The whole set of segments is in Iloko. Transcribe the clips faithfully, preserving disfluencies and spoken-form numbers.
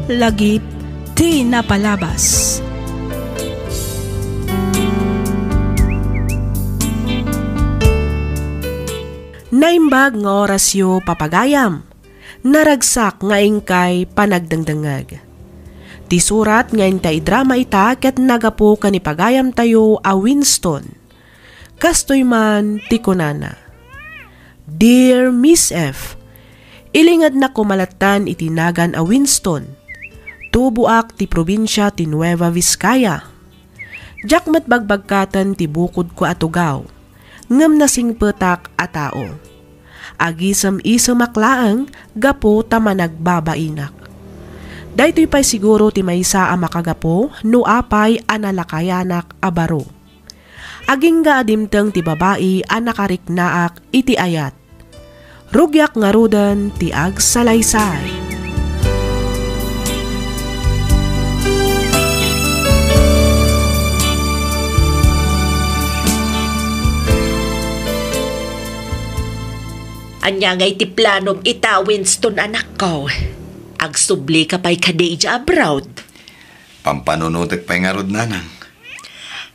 Lagip ti napalabas. Naimbag nga orasyo, papagayam. Naragsak nga inkay panagdengdengngeg. Ti surat nga intay idrama ita ket nagapu ken ni pagayamtayo a Winston. Kastoy man ti kunana, "Dear Miss F, ilingednak koma lattan iti nagan a Winston. Tuboak ti probinsia ti Nueva Vizcaya. Diak met bagbagkaten ti bukodko a tugaw, ngem nasingpetak a tao. Agisem-isemak laeng gapu ta managbabainak. Daytoy pay siguro ti maysa a makagapu no apay a nalakayanak a baro. Agingga a dimteng ti babai a nakariknaak iti ayat. Rugiak ngaruden ti agsalaysay." Ania ngay ti planom ita, Winston, anakko? Agsubli ka pay kadi idiay abroad? Pampanunotek pay ngarud, nanang.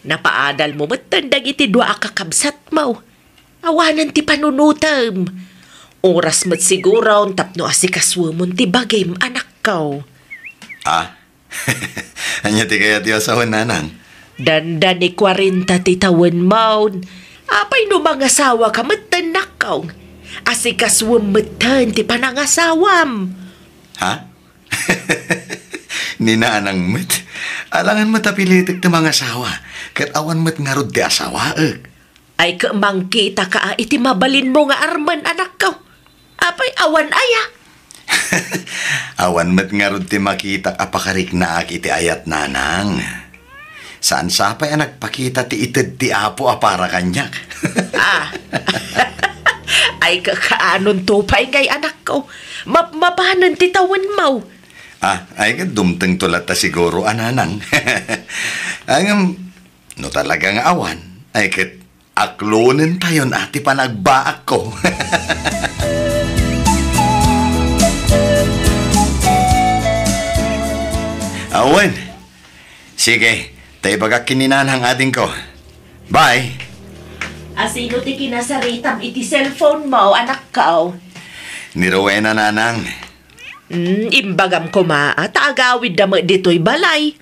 Napaadal mo metten dagiti dua a kakabsatmo. Awanen ti panunotem. Oras met siguron tapno asikasuemon ti bagim, anakko. Ah? Ania ti kayatyo a sawen, nanang? Dandani kuarenta ti tawenmo. Apay no mangasawa ka metten, nakko? Asikasuem metten ti panangasawam. Ha? Ni nanang met. Alangan met a pilitek ti mangasawa, ket awan met ngarud ti asawaek. Ay, ket mangkitaka iti mabalinmo nga armen, anakko. Apay, awan aya? Awan met ngarud ti makitak a pakariknaak iti ayat, nanang. Saan sapay a nagpakita ti ited ti Apo a para kaniak. Ah. Ay, kakaanonto pay ngay, anakko? Mapmapanen ti tawenmo. Ah, ay, ket dumtengto latta siguro a, nanang. Ay, ngem, no talaga nga awan, ay, ket aklonentayon a ti panagbaakko. Awen. Sige, ta ibagak ken ni nanang, adingko. Bye. Asino ti kinasaritam iti cellphone-mo, anakko? Ni Rowena, nanang. Hmm, imbagam koma, ta agawidda met ditoy balay.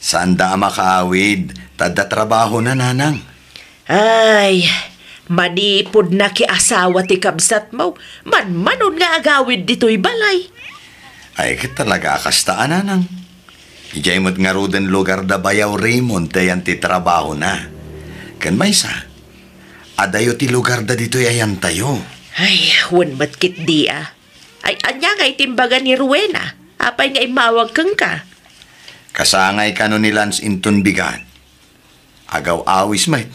Saanda a makaawid, ta adda trabahona, nanang. Ay, manipud nakiasawa ti kabsatmo, manmanon nga agawid ditoy balay. Ay, ket talaga a kasta a, nanang. Idiay met ngaruden lugar da Bayaw Raymond ti ayan ti trabahona. Ken maysa, adayo ti lugar da ditoy ayantayo. Ay, wen met ketdi a. Ay, ania ngay ti imbaga ni Rowena? Apay nga immawag kenka? Kasangay kano ni Lance inton bigat. Agaw-awis met.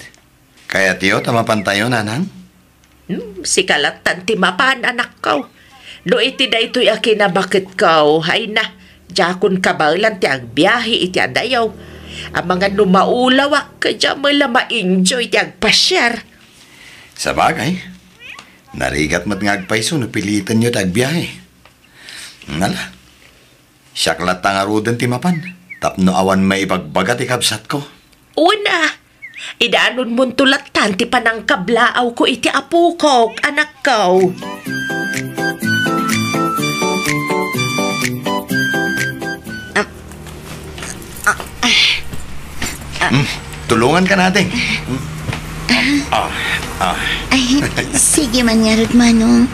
Kayatyo ta mapantayo, nanang? Hmm, sika lattan ti mapan, anakko. No iti daytoy a kinabaketko, ay na, diakon kabaelan ti agbiahe iti adayo. Amangan no maulawak, ket diak met la ma-enjoy ti agpasiar. Sabagay, narigat met nga agpayso no pilitenyo ti agbiahe. Nala, siak latta ngaruden ti mapan, tapno awan maibagbaga ti kabsatko. Una, idaanonmonto lattan ti panangkablaawko iti apokok, anakko. Ah, ah, ah. Hmm, tulongan ka natin. Hmm. Ah, ah. Ay, sige man ngarud, Manong.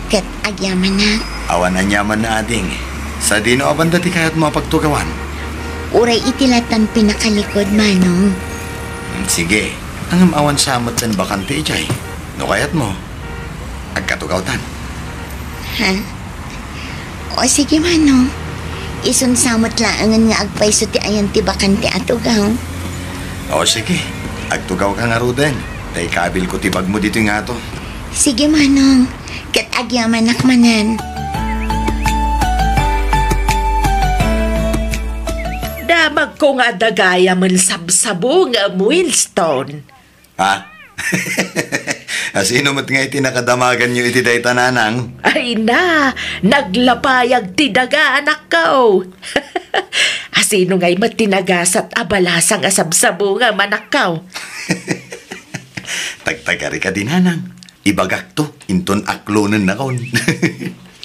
Ket agyamanak. Awan aniaman na, ading. Sadino a banda ti kayatmo a pagtugawan? Uray iti lattan pinakalikod, Manong. Hmm, sige. Ngem awan sa metten bakante idiay. No kayatmo, agkatugawtan. Ha? O, sige, Manong. Isunsa met laengen nga agpayso ti ayan ti bakante a tugaw. O, sige. Agtugawka ngaruden. Ta ikabilko ti bagmo ditoy ngato. Sige, Manong. Ket agyamanak manen. Damagko nga adda gayamen sabsabungem, Winston. Ha? Asino met ngay ti nakadamaganyo iti dayta, nanang? Ay na, naglapayag ti daga, anakko. Asino ngay met ti nagasat a balasang a sabsabungam, anakko? Tagtagari kadi, nanang. Ibagakto, inton aklonennakon.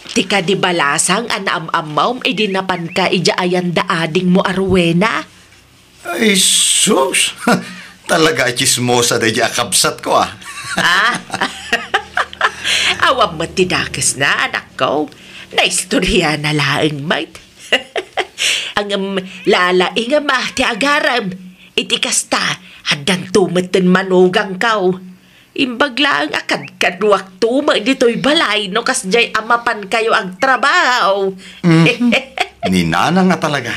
Ti kadi balasang a naam-ammom idi napanka idiay ayan da adingmo a Rowena? Ay, sus! Talaga a tsismosa daydi a kabsatko, ah. Ah? Awan met ti dakesna, anakko. Naistoriana laeng met. Ngem lalaingem a ti agarem. Iti kasta, addanto metten manugangko. Imbag laeng a kadkaduakto met ditoy balay no kasdiay a mapankayo agtrabaho. Mhm. Ni nanang a talaga.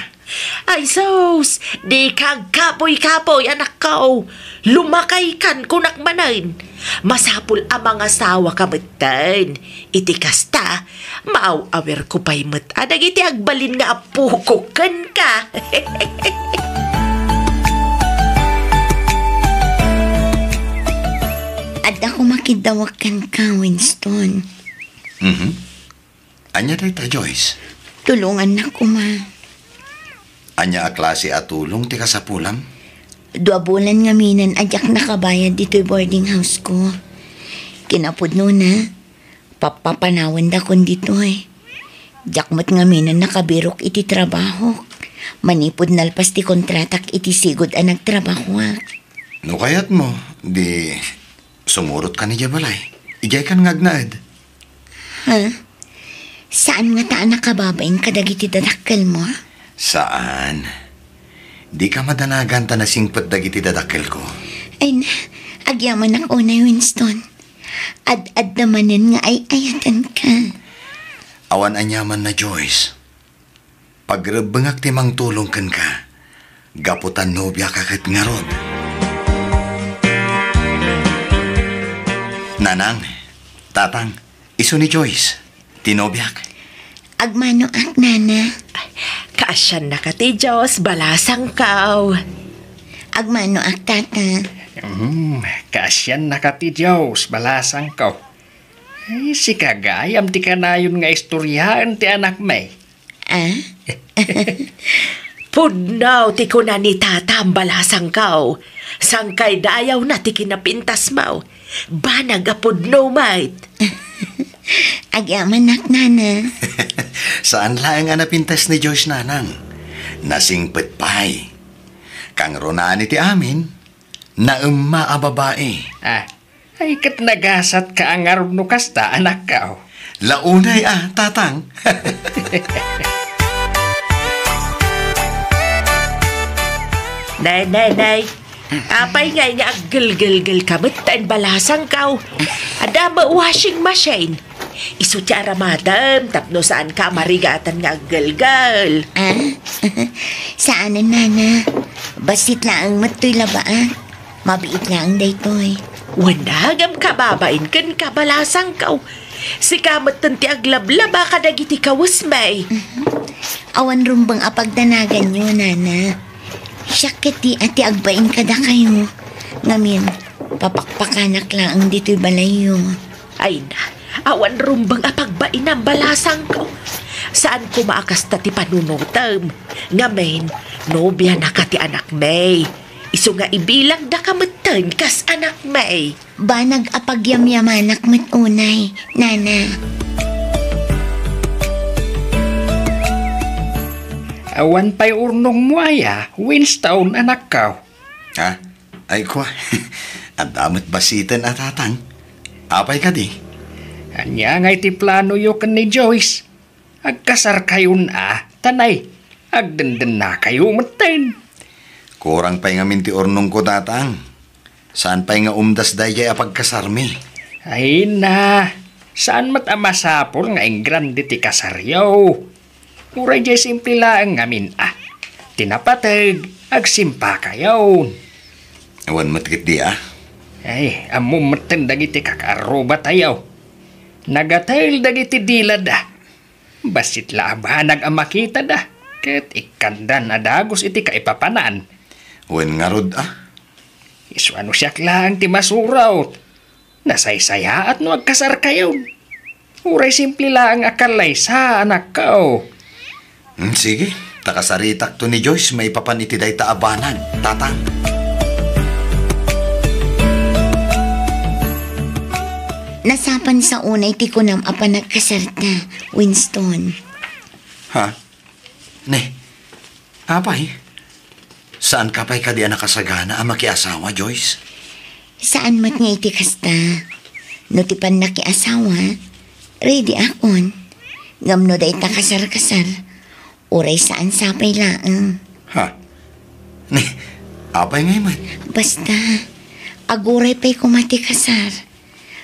Ay sus, dika agkapoy-kapoy, anakko. Lumakaykan, kunak manen. Masapul a mangasawaka metten. Iti kasta, maaw-awirko pay met a dagiti agbalin nga appokok kenka. Adda koma kiddawek kenka, Winston. Mhm. Ania dayta, Joyce? Tulongannak koma. Ania a klase a tulong ti kasapulam? Dua bulan ngamin a diak nakabayad ditoy boarding house ko. Kinapudnona, pappapanawendakon ditoy. Diak met ngamin a nakabirok iti trabahok. Manipud nalpas ti kontratak iti sigud a nagtrabahoak. No kayatmo, di sumurot kan idiay balay. Idiay kan nga agnaed. Ha? Saan ngata a nakababain kadagiti dadakkelmo? Saan. Dika madanagan ta nasingpet dagiti dadakkelko. Ay na, agyamanak unay, Winston. Ad-adda manen nga ay-ayatenka. Awan aniamanna, Joyce. Pagrebbengak ti mangtulong kenka, gapu ta nobiaka ket ngarud. Nanang, tatang, isu ni Joyce, ti nobiak. Agmanoak, nana. Kaasiannaka ti Dios, balasangko. Agmanoak, tata. Hmm, kaasiannaka ti Dios, balasangko. Ay, sika gayam ti kanayon nga istoriaen ti anakmi. Ah? Pudno ti kuna ni tatam, balasangko. Sangkaydayawna ti kinapintasmo. Banag a pudno met. Agyamanak, nana. Saan laeng a napintas ni Joyce, nanang. Nasingpet pay. Kangrunaan iti amin, naemma a babai. Ah, ay, ket nagasatka a ngarud no kasta, anakko. Launay a, tatang. Nay, nay, nay. Apay ngay nga aggelgelgelka met ta imbalasangko? Adda met washing machine. Isu ti aramadem tapno saanka a marigatan nga aggelgel. Ah? Saanen, nana. Bassit laeng met toy labaak. Mabiit laeng daytoy. Wen, ngem kababain kenka, balasangko. Sika metten ti aglablaba kadagiti kawesmi. Mhm. Awan rumbeng a pagdanaganyo, nana. Siak ketdi a ti agbain kadakayo. Ngamin, papakpakanak laeng ditoy balayyo. Ay na, awan rumbeng a pagbainam, balasangko. Saan koma a kasta ti panunotem. Ngamin, nobianaka ti anakmi. Isu nga ibilangdaka metten kas anakmi. Banag a pagyamyamanak met unay, nana. Awan pay urnongmo aya, Winston, anakko? Ha? Ay, kua. Adda met bassiten a, tatang. Apay kadi? Ania ngay ti planoyo ken ni Joyce? Agkasarkayon a, ta nay, agdendennakayo metten. Kurang pay ngamin ti urnongko, tatang. Saan pay nga umdas daydiay a pagkasarmi? Ay na, saan met a masapul nga ingrande ti kasaryo. Uray diay simple laeng ngamin a. Ti napateg, agsimpakayon. Awan met ketdi a. Ay, ammom metten dagiti kakaarrubatayo. Nagatel dagiti dilada. Bassit la a banag a makitada, ket ikkandan a dagus iti kaipapanan. Wen ngarud a. Isu a no siak laeng ti masurot. Nasaysayaat no agkasarkayon. Uray simple laeng a kallaysa, anakko. Hmm, sige, ta kasaritakto ni Joyce maipapan iti dayta a banag, Tatang. Nasapan sa unay ti kunam a panagkasarta, Winston. Ha? Ne, apay? Saanka pay kadi a nakasagana a makiasawa, Joyce? Saan met nga iti kasta. No ti pannakiasawa, ready akon. Ngem no dayta kasarkasar, uray saan sapay laeng. Ha? Ne, apay ngay met? Basta, aguray pay koma ti kasar.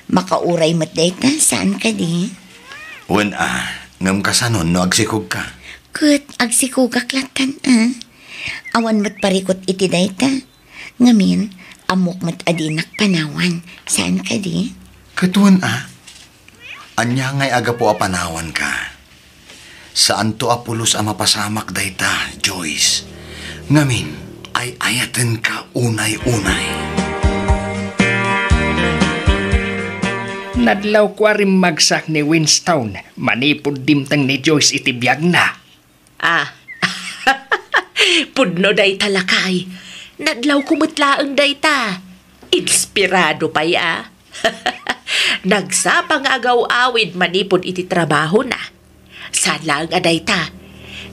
Makauray met dayta, saan kadi? Wen a, ngem kasanon no agsikogka? Ket agsikogak lattan a. Awan met parikut iti dayta. Ngamin, ammok met a dinak panawan, saan kadi? Ket wen a, ania ngay a gapu a panawanka? Saanto a pulos a mapasamak dayta, Joyce. Ngamin, ay-ayatenka unay-unay. Nadlawko a rimmagsak ni Winston manipud dimteng ni Joyce iti biagna. Ah, pudno dayta, lakay. Nadlawko met laeng dayta. Inspirado pay a. Nagsapa nga agaw-awid manipud iti trabahona. Saan laeng a dayta,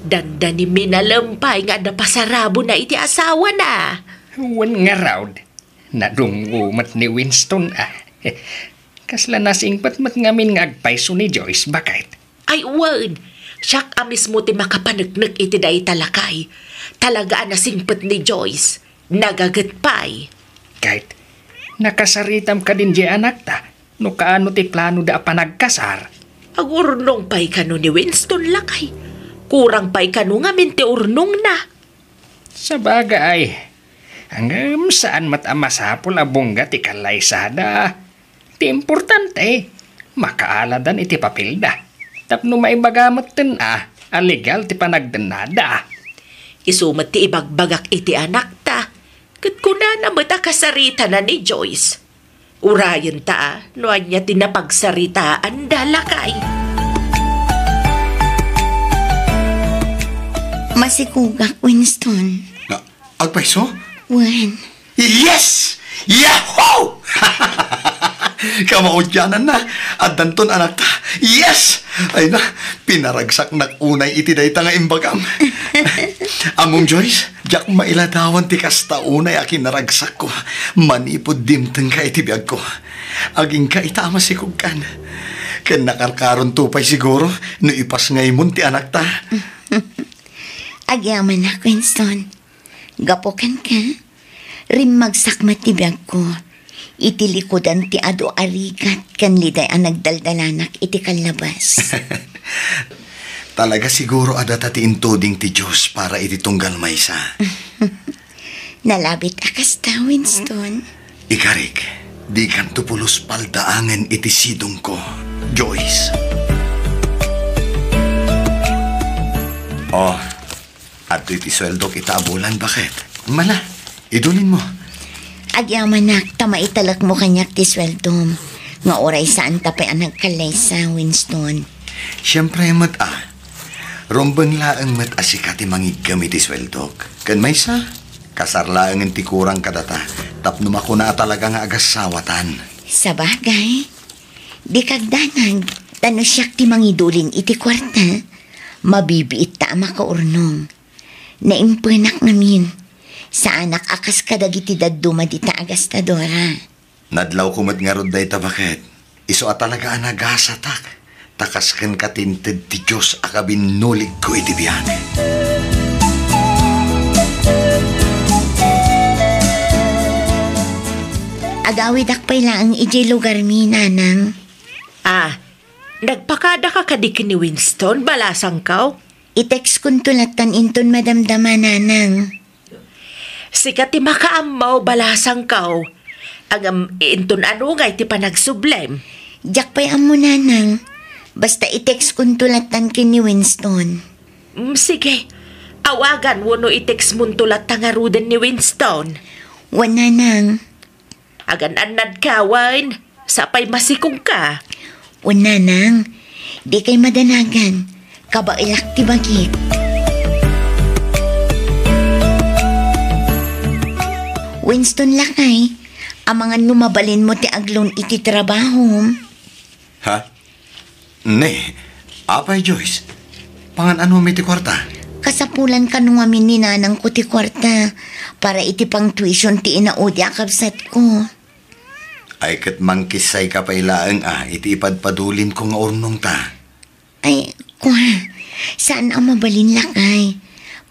dandani minalem pay nga adda pasarabona iti asawana. Wen ngarud, nadunggo met ni Winston a. Kasla nasingpet met ngamin nga agpayso ni Joyce, baket. Ay, wen, siak a mismo ti makapaneknek iti dayta, lakay. Talaga a nasingpet ni Joyce. Nagaget pay. Ket, nakasaritam kadin diay anakta, no kaano ti planoda a panagkasar? Agurnong pay kano ni Winston, lakay. Kurang pay kano ngamin ti urnongna. Sabagay, ngem saan met a masapul a bungga ti kallaysada. Ti importante, makaaladan iti papelda. Tapno maibaga metten a, a legal ti panagdennada. Isu met ti ibagbagak iti anakta. Ket kunana met a kasaritana ni Joyce. Urayenta a, no ania ti napagsaritaanda, lakay. Masikogak, Winston. Na, agpayso? Wen. Yes! Yahoo! Kamaudiananna, addanton anakta. Yes! Ay na, pinaragsaknak unay iti dayta nga imbagam. Ammom, Joyce, diak mailadawan ti kasta unay a kinaragsakko manipud dimtengka iti biagko. Agingka ita a masikogkan. Ken nakarkaronto pay siguro no ipasngaymon ti anakta. Agyamanak, Winston. Gapu kenka, rimmagsak met ti biagko iti likudan ti adu a rigat ken liday a nagdaldalanak iti kallabas. Talaga siguro a data ti intuding ti Dios para iti tunggal maysa. Nalabit a kasta, Winston. Ikarik, dikanto pulos paldaangen iti sidongko, Joyce. Oh, adtoy ti sueldok ita a bulan, baket. Mala, idulinmo. Agyamanak ta maitalekmo kaniak ti sueldom, nga uray saanta pay a nagkallaysa, Winston. Siempre met a. Rumbeng laeng met a sika ti mangiggem iti sueldok. Ken maysa, kasar laengen ti kurang kadata tapno makuna a talaga nga agassawatan. Sabagay, dika agdanag, ta no siak ti mangidulin iti kuarta, mabibiitta a makaurnong. Naimpenak ngamin. Saanak a kas kadagiti dadduma dita a gastadora. Nadlawko met ngarud dayta, baket. Isu a talaga a nagasatak, ta kas kenka ti inted ti Dios a kabinnuligko iti biag. Agawidak pay laeng idiay lugarmi, Nanang. Ah, nagpakadaka kadi ken ni Winston, balasangko? I-textkonto lattan inton madamdama, Nanang. Sika ti makaammo, balasangko. Ngem inton ano ngay ti panagsublem? Diak pay ammo, Nanang. Basta i-textkonto lattan ken ni Winston. Mm, sige. Awagan wenno i-textmonto latta ngaruden ni Winston. Wen, Nanang. Agan-annadka, wen? Sapay masikogka. Wen, nanang, dikay madanagan. Kabaelak ti bagik. Winston, lakay, amangan no mabalinmo ti agloan iti trabahom. Ha? Ne, apay, Joyce? Pangan-anom iti kuarta? Kasapulan kano ngamin ni nanangko ti kuarta para iti pang-tuition ti inaudi a kabsatko. Ay, ket mangkissayka pay laeng a iti ipadpadulinko nga urnongta. Ay, kua, saan a mabalin, lakay,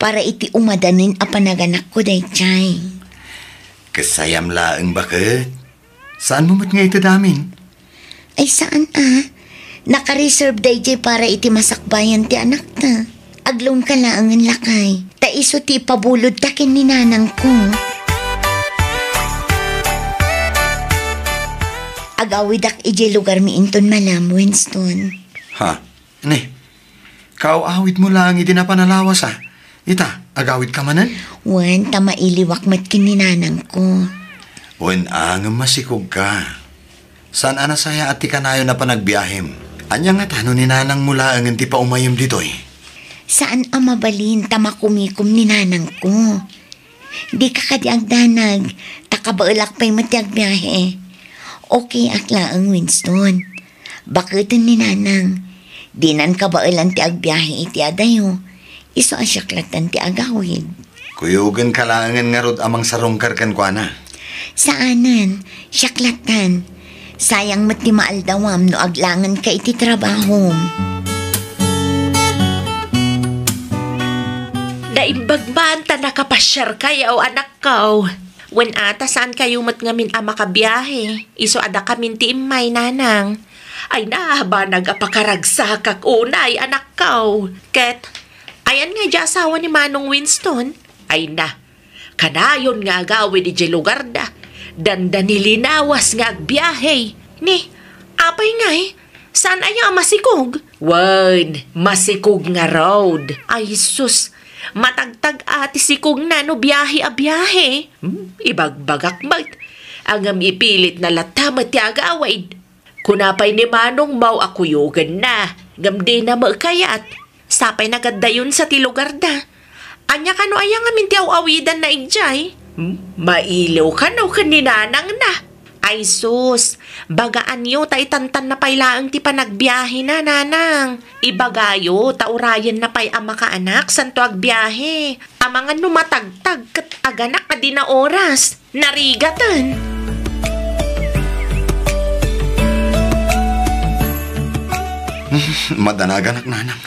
para iti umadanen a panaganakko daydiay. Kissayam laeng, baket. Saanmo met nga ited amin? Ay, saan a. Naka-reserve daydiay para iti masakbayan ti anakta. Agloanka laengen, lakay. Ta isu ti ipabulodta ken ni nanangko. Agawidak idiay lugarmi inton malam, Winston. Ha? Ne, kaaw-awidmo laeng idi napan a lawas a. Ita, agawidka manen? Wen, ta mailiwak met ken ni nanangko. Wen a, ngem masikogka. Saan a nasayaat ti kanayon a panagbiahem? Ania ngata no ni nanangmo laengen ti paumayem ditoy? Saan a mabalin ta makumikom ni nanangko. Dika kadi agdanag, ta kabaelak pay met ti agbiahe. Okay ak laeng, Winston. Baketen ni nanang. Dinan kabaelan ti agbiahe iti adayo. Isu a siak lattan ti agawid. Kuyogenka laengen ngarud a mangsarungkar kenkuana. Saanen, siak lattan. Sayang met ti maaldawam no aglangenka iti trabahom. Naimbag man ta nakapasiarkayo, anakko. Wen a, ta saankayo met ngamin a makabiahe. Isu a dakamin ti immay, nanang. Ay na, banag a pakaragsakak unay, anakko. Ket, ayan nga idiay asawa ni Manong Winston? Ay na, kanayon nga agawid idiay lugarda. Dandani linawas nga agbiahe. Ni, apay ngay, saan aya a masikog? Wen, masikog ngarud. Ay sus, matagtag a ti sikogna no biahe a biahe. Hmm, ibagbagak met. Ngem ipilitna latta met ti agawid. Kuna pay ni manongmo a kuyogenna, ngem dina met kayat. Sapay nagaddayon sa ti lugarda. Ania kano aya ngamin ti aw-awidanna idiay? Hmm? Mailiw kano ken ni nanangna. Ay sus, bagaanyo ta itantanna pay laeng ti panagbiahena, nanang. Ibagayo ta urayenna pay a makaanak santo agbiahe. Amangan no matagtag ket aganak a dina oras. Narigaten. Madanaganak, nanang.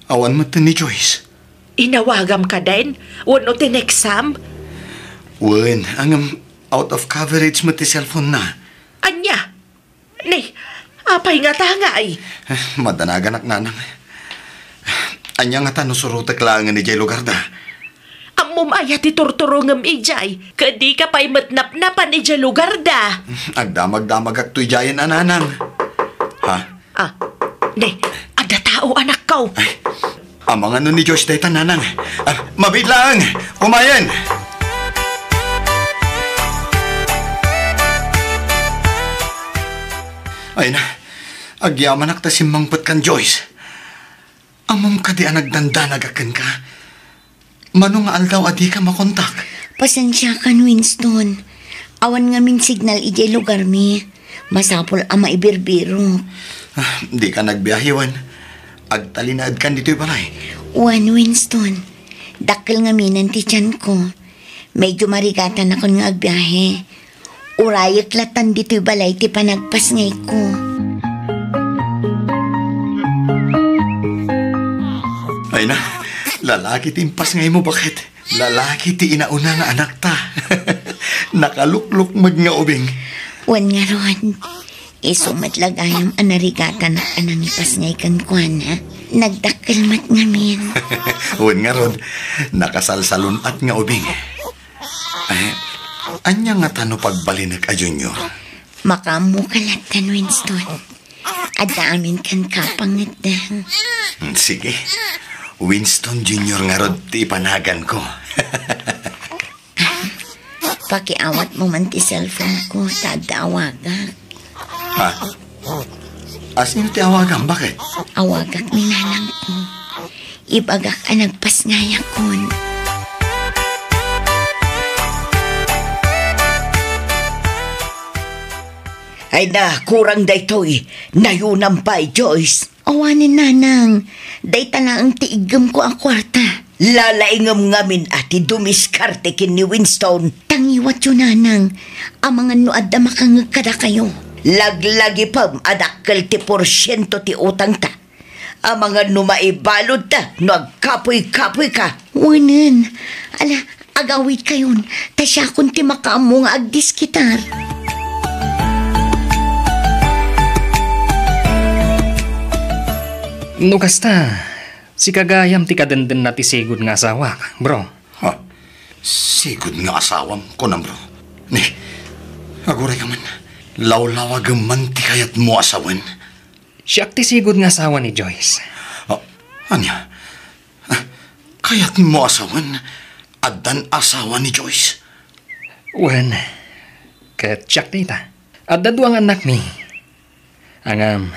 Awan met ni Joyce. Inawagam kaden? Wenno tineksam? Wen, ngem out of coverage met ti cellphone na. Ania? Ni, apay ngata ngay? Eh, madanaganak, nanang. Ania ngata no surotek laengen idiay lugarda? Ammom aya ti turturongem idiay, ket dika pay met napnapan idiay lugarda? Agdamagdamagakto idiayen a, nanang. Ha? Ah, ne, adda tao, anakko. Ay, amangan no ni Joyce dayta, nanang. Ah, mabiit laeng. Kumayen. Ay na, agyamanak ta simmangpet kan Joyce. Ammom kadi a nagdandanagak kenka? Mano nga aldaw a dika makontak? Pasensiakan, Winston. Awan ngamin signal idiay lugarmi. Masapul a maibirbirok. Ah, dika nagbiahe, wen? Agtalinaedkan ditoy balay? Wen, Winston. Dakkel ngaminen ti tianko. Medyo marigatanakon nga agbiahe. Urayek lattan ditoy balay ti panagpasngayko. Ay na, lalaki ti impasngaymo, baket. Lalaki ti inauna nga anakta. Nakaluklukmeg nga ubing. Wen ngarud, isu met la gayam a narigatanak a nangipasngay kenkuana. Nagdakkel met ngamin. Wen ngarud, nakasalsalun-at nga ubing. Eh, ania ngata no pagbalinek a Junior? Makaammoka lattan, Winston. Adda amin kenka pangngetdeng. Hmm, sige. Winston Junior ngarud ti ipanaganko. Pakiawatmo man ti cellphone ko, ta adda awagak. Ah, asino ti awagam? Bakit? Awagak ni nanangko. Ibagak a nagpasngayakon. Ay na, kurang daytoy. Nayunam pay, Joyce. Awanen, nanang. Dayta laeng ti iggemko a kuarta. Lalaingem ngamin a ti dumiskarte ken ni Winston. Tangiwatyo, nanang. Amangan no adda makangngeg kadakayo. Laglagipem a dakkel ti porsiento ti utangta. Amangan no maibaludta no agkapuy-kapuyka. Wenen. Ala, agawidkayon, ta siakon ti makaammo nga agdiskitar. No kasta, sika gayam ti kadendena ti sigud nga asawak, bro. Ha? Sigud nga asawam, kunam, bro? Ni, aguray ka man. Lawlawagem man ti kayatmo a sawen. Siak ti sigud nga asawa ni Joyce. Ah, ania? Ah, kayatmo a sawen? Addan asawa ni Joyce? Wen, ket siak dayta. Adda dua nga annakmi. Ngem,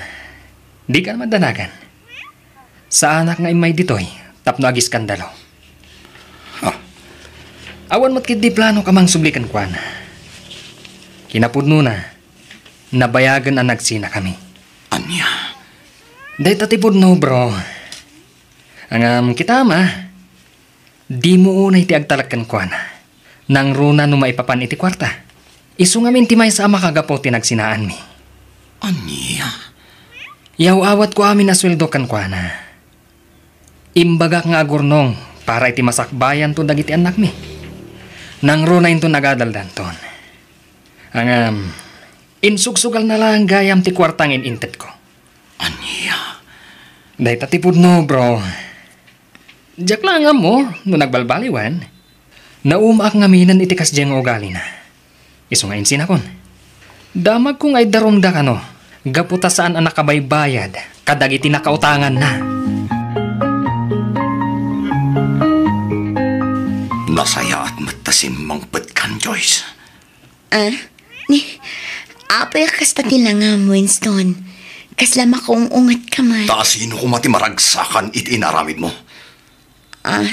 dika maddanagan. Saanak nga immay ditoy tapno agiskandalo. Ah. Awan met ketdi planok a mangsubli kenkuana. Kinapudnona, nabayagen a nagsinakami. Ania? Dayta ti pudno, bro. Ngem kita, ama, dimo unay ti agtalek kenkuana. Nangruna no maipapan iti kuarta. Isu ngamin ti maysa a makagapu ti nagsinaanmi. Ania? Yaw-awatko amin a sueldo kenkuana. Imbagak nga agurnong para iti masakbayanto dagiti annakmi. Nangruna inton agadaldanton. Ngem, insugsugalna laeng gayam ti kuarta nga in-intetko. Ania? Dayta ti pudno, bro. Diak laeng ammo no nagbalbaliwen. Naumaak ngaminen iti kasdiay nga ugalina. Isu nga insinakon. Damagko nga iddarumda kano, gapu ta saan a nakabaybayad kadagiti nakautanganna. Nasayaat met ta simmangpetkan, Joyce. Ah? Ni, apay a kasta ti langam, Winston? Kasla makaung-unget ka man. Ta asino koma ti maragsakan iti inaramidmo? Ah,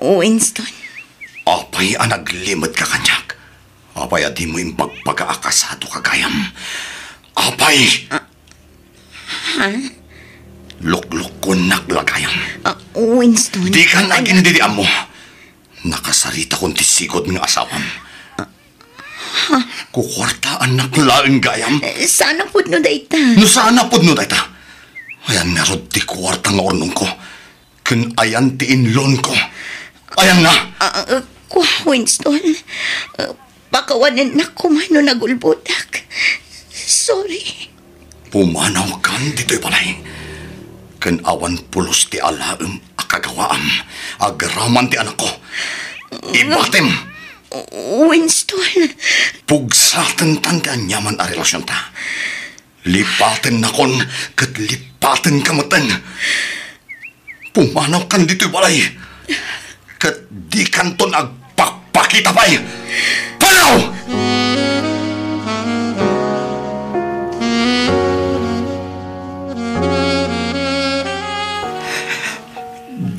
Winston. Apay a naglimed ka kaniak? Apay a dimo imbagbaga a kasado ka gayam? Apay! Ah, ha? Luklukkonnak la gayam. Ah, Winston. Dikan agindidiammo. Nakasaritakon ti sigud nga asawam. Kukuartaannak laeng gayam. Eh, saan a pudno dayta? No saan a pudno dayta, ayan ngarud ti kuarta nga urnongko? Ken ayan ti inlonko? Ayanna? Ah, ah, kua, Winston. Ah, pakawanennak koma no nagulbodak. Sorry. Pumanawkan ditoy balay. Ken awan pulos ti alaem a kagawaam agraman ti anakko. Ibatem! Winston. Pugsatentan ti aniaman a relasionta. Lipatennakon ket lipatenka metten. Pumanawkan ditoy balay, ket dikanton agpakpakita pay. Panaw!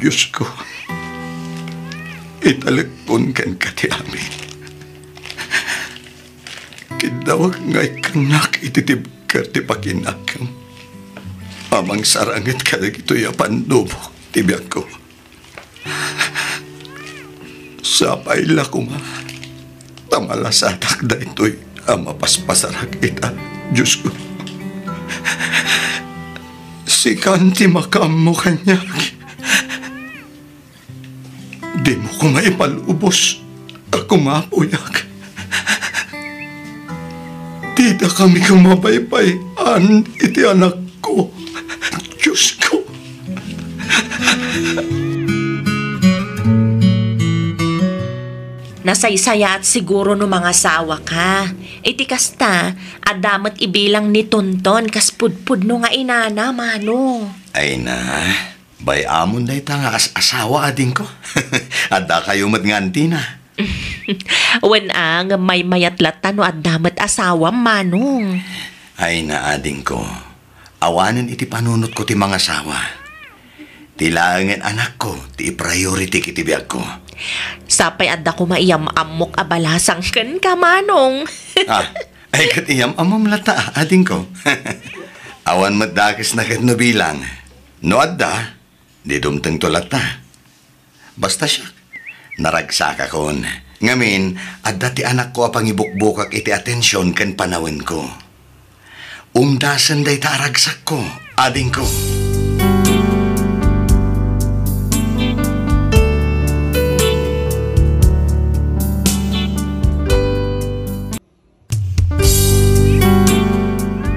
Diosko, italekkon kenka ti amin. Kiddawek nga ikkannak iti tibker ti pakinakam a mangsaranget kadagitoy a pandubok ti biagko. Sapay la koma ta malasatak daytoy a mapaspasarak ita, Diosko. Sikan ti makaammo kaniak. Dimo koma ipalubos a kumapuyak. Didakami koma baybay-an iti anakko. Diosko. Nasaysayaat siguro no mangasawa ka. Iti kasta, adda met ibilang ni Tonton kas pudpudno nga inana, Manong. Ay na, bay-amon dayta nga as-asawa, adingko. Addakayo met nga antina. Wen a, ngem maymayat latta no adda met asawam, Manong. Ay, naadingko, awanen iti panunotko ti mangasawa. Ti laengen anakko ti i-priority iti biagko. Sapay adda koma iyam-ammok a balasang kenka, Manong. Ah, ay, ket iyam-ammom latta, adingko. Awan met dakesna ket no bilang. No adda, di dumtengto latta. Basta siak, naragsakakon. Ngamin, adda ti anakko a pangibukbukak iti atension ken panawenko. Umdasen dayta a ragsakko, adingko.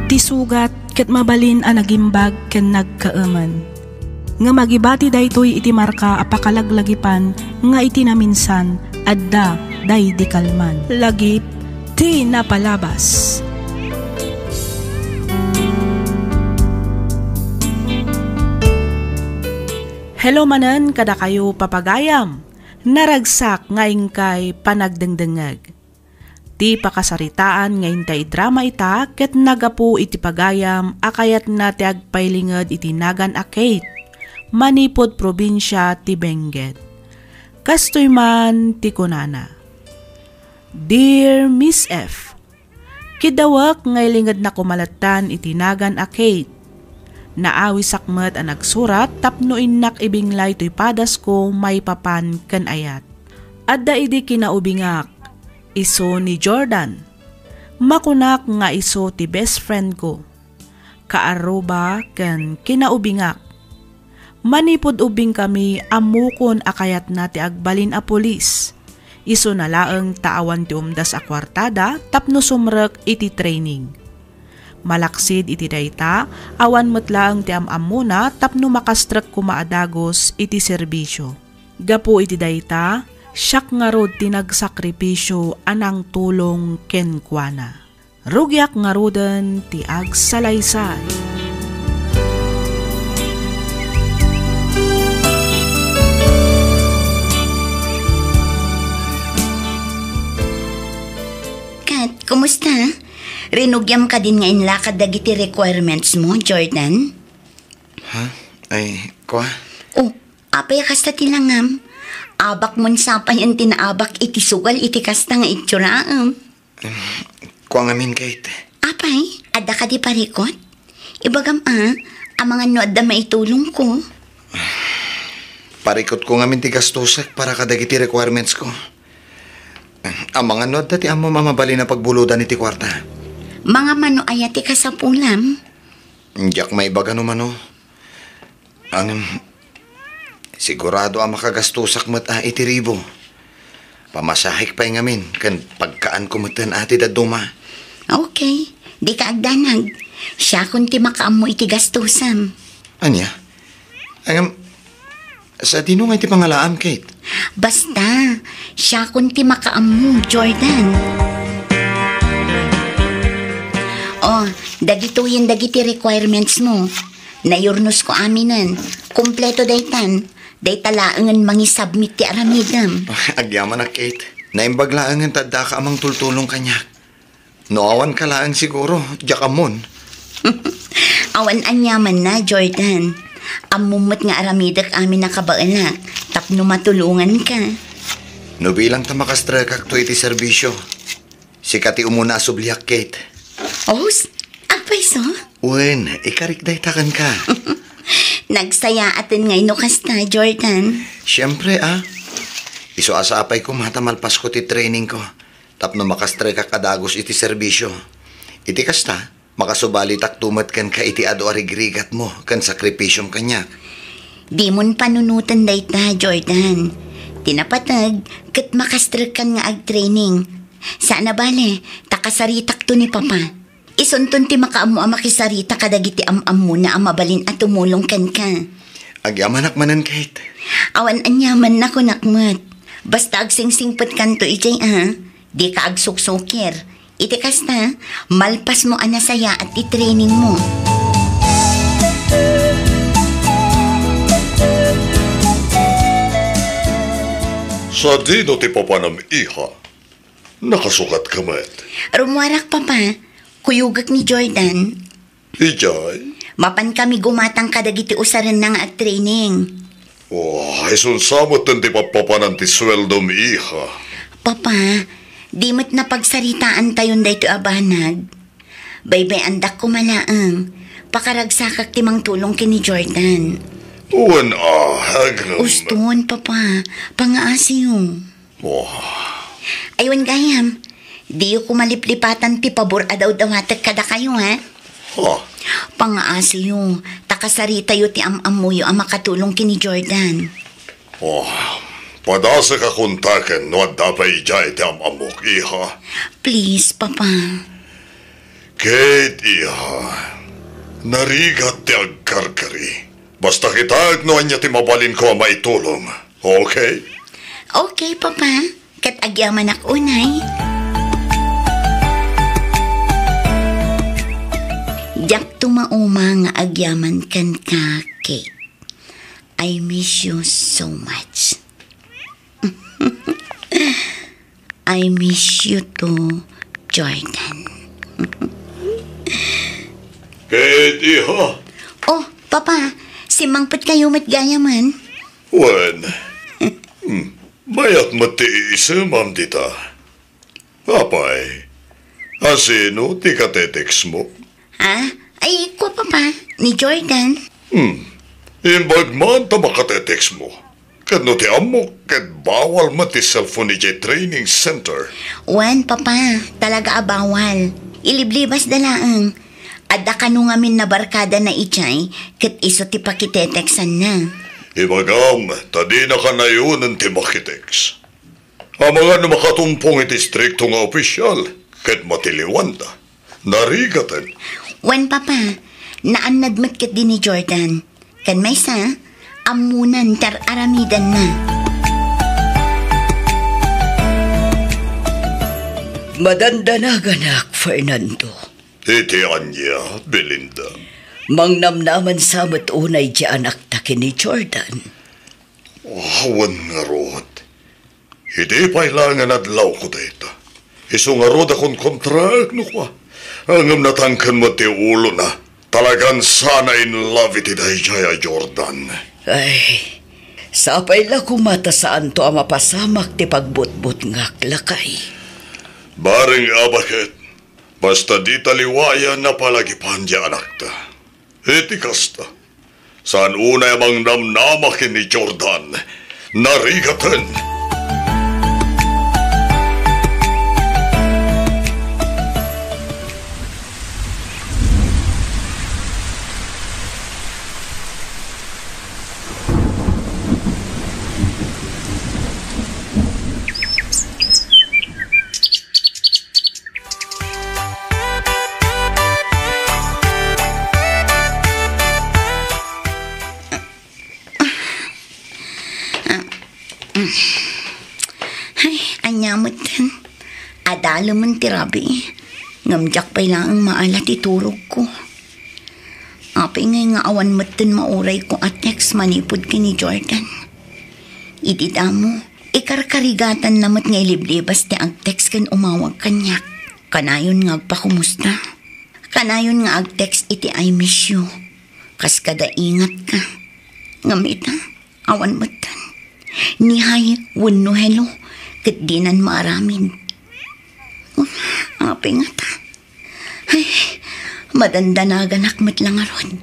Ti sugat ket mabalin a nagimbag ken nagkaemen. Ngem agibati daytoy iti marka a pakalaglagipan nga iti naminsan, adda daydi kalman. Lagip ti napalabas. Hello manen kadakayo, papagayam. Naragsak nga inkay panagdengdengngeg. Ti pakasaritaan nga intay drama ita ket nagapu iti pagayam a kayatna ti agpailinged iti nagan a Kate manipud probinsia ti Benguet. Kastoy man ti kunana, "Dear Miss F, kiddawek nga ilingednak koma lattan iti nagan a Kate. Naawisak met a nagsurat tapno innak ibinglay toy padasko maipapan ken ayat. Adda idi kinaubingak, isu ni Jordan. Makunak nga isu ti best friend ko, kaarruba ken kinaubingak. Manipud ubbingkami, ammokon a kayatna ti agbalin a pulis. Isuna laeng ta awan ti umdas a kuartada tapno sumrek iti training. Malaksid iti dayta, awan met laeng ti am-ammona tapno makastrek koma a dagus iti serbisio. Gapu iti dayta, siak ngarud ti nagsakripisio a nangtulong kenkuana. Rugiak ngaruden ti agsalaysay." Ket, kumusta? Rinugiam kadin nga inlakad dagiti requirements mo, Jordan? Ha? Ay, kua? Oh, apay a kasta ti langam? Abak mon sapayen ti naabak iti sugal iti kasta nga itsuraan. Em, kua ngamin, Kate. Apay, adda kadi parikut? Ibagam a, amangan no adda maitulongko. Parikutko ngamin ti gastosek para kadagiti requirements ko. Amangan no adda ti ammom a mabalin a pagbulodan iti kuarta. Mangam no aya ti kasapulam? Diak maibaga no mano. Ngem, sigurado a makagastosak met a iti ribu. Pamasahek pay ngamin, ken pagkaanko meten a ti dadduma. Okay, dika agdanag. Siakon ti makaammo iti gastosam. Ania? Ngem, sadino nga iti pangalaam, Kate? Basta, siakon ti makaammo, Jordan. Oh, dagitoyen dagiti requirements mo. Nayurnosko aminen. Kompleto daytan. Dayta laengen mangisubmit ti aramidem. Agyamanak, Kate. Naimbag laengen ta addaka a mangtultulong kaniak. No awanka laeng siguro, diak ammon. Awan aniamanna, Jordan. Ammom met nga aramidek amin a kabaelak tapno matulonganka. No bilang ta makastrekakto iti serbisio, sika ti umuna a subliak, Kate. Os, apay so? Wen, ikarik dayta kenka. Nagsayaaten ngay no kasta, Jordan. Siempre, a. Isu a sapay koma ta malpasko ti trainingko tapno makastrekak a dagus iti serbisio. Iti kasta, makasubalitakto met kenka iti adu a rigrigatmo ken sakripisiom kaniak. Dimon panunoten dayta, Jordan. Ti napateg, ket makastrekkan nga agtraining. Saan a bale, ta kasaritakto ni Papa. Isunton ti makaammo a makisarita kadagiti am-ammona a mabalin a tumulong kenka. Agyamanak manen, Kate. Awan aniamanna, kunak met. Basta agsingsingpetkanto idiay a, dika agsuksukir. Iti kasta, malpasmo a nasayaat ti trainingmo. Sadino ti papanam, iha? Nakasukatka met? Rummuarak, Papa. Kuyogek ni Jordan. Idiay? Mapan kami gumatang kadagiti usarenna nga agtraining. Oh, isunsa met ti pappapanan ti sueldom, iha? Papa, di met napagsaritaantayon daytoy a banag. Baybay-andak koma laeng. Pakaragsakak ti mangtulong ken ni Jordan. Wen a, agem. Uston, Papa. Pangaasiyo. Oh. Ay, wen gayam. Diyo koma liplipatan ti pabor a dawdawatek kadakayo, ha? Ha? Pangaasiyo, ta kasaritayo ti am-ammoyo a makatulong ken ni Jordan. Oh, padasek a kontaken no adda pay idiay ti am-ammok, iha. Please, Papa. Kate, iha, narigat ti agkarkari. Basta kitaek no ania ti mabalinko a maitulong. Okay? Okay, Papa. Ket agyamanak unay. Diak tumauma nga agyaman kenka, Kate. I miss you so much. I miss you too, Jordan. Kate, iha. Oh, Papa, simmangpetkayo met gayamen. Wen, hmm, mayat met ti iisemam dita. Apay, a sino ti katetextmo? Ah, ay, kua, Papa, ni Jordan. Hmm. Imbag man ta makatetextmo. Ket no ti ammok, ket bawal met ti cellphone idiay training center. Wen, Papa, talaga a bawal. Iliblibasda laeng. Adda kano ngamin a barkadana idiay, ket isu ti pakitetexanna. Ibagam, ta dinaka nayonen ti makitext. Amangan no makatumpong iti istrikto nga opisyal, ket matiliwanda. Narigaten. Wen, Papa, naannad met ketdi ni Jordan. Ken maysa, ammonan ti ar-aramidenna. Madandanaganak, Fernando. Iti ania, Belinda? Mangnamnaman sa met unay ti anakta ken ni Jordan. Awan ngarud. Idi pay laeng nga adlawko dayta, isu ngarud a konkontraek no kua. Ngem natangken met ti ulona. Talagan sana in love iti daydiay a Jordan. Ay, sapay la koma ta saanto a mapasamak ti pagbutbutngak, lakay. Bareng a baket, basta dita liwayan a palagipan ti anakta. Iti kasta, saan unay a mangnamnama ken ni Jordan. Narigaten. Ay, ania metten? Adalemen ti rabii. Ngem diak pay laeng maala ti turogko. Apay ngay nga awan metten maurayko a text manipud ken ni Jordan? Idi damo, ikarkarigatanna met nga iliblibas ti agtext ken umawag kaniak. Kanayon nga agpakumusta. Kanayon nga agtext iti "I miss you." Kas kada ingatka. Ngem ita, awan metten. Ni hi wenno hello, ket dinan maaramid. Apay ngata? Ay, madandanaganak met la ngarud.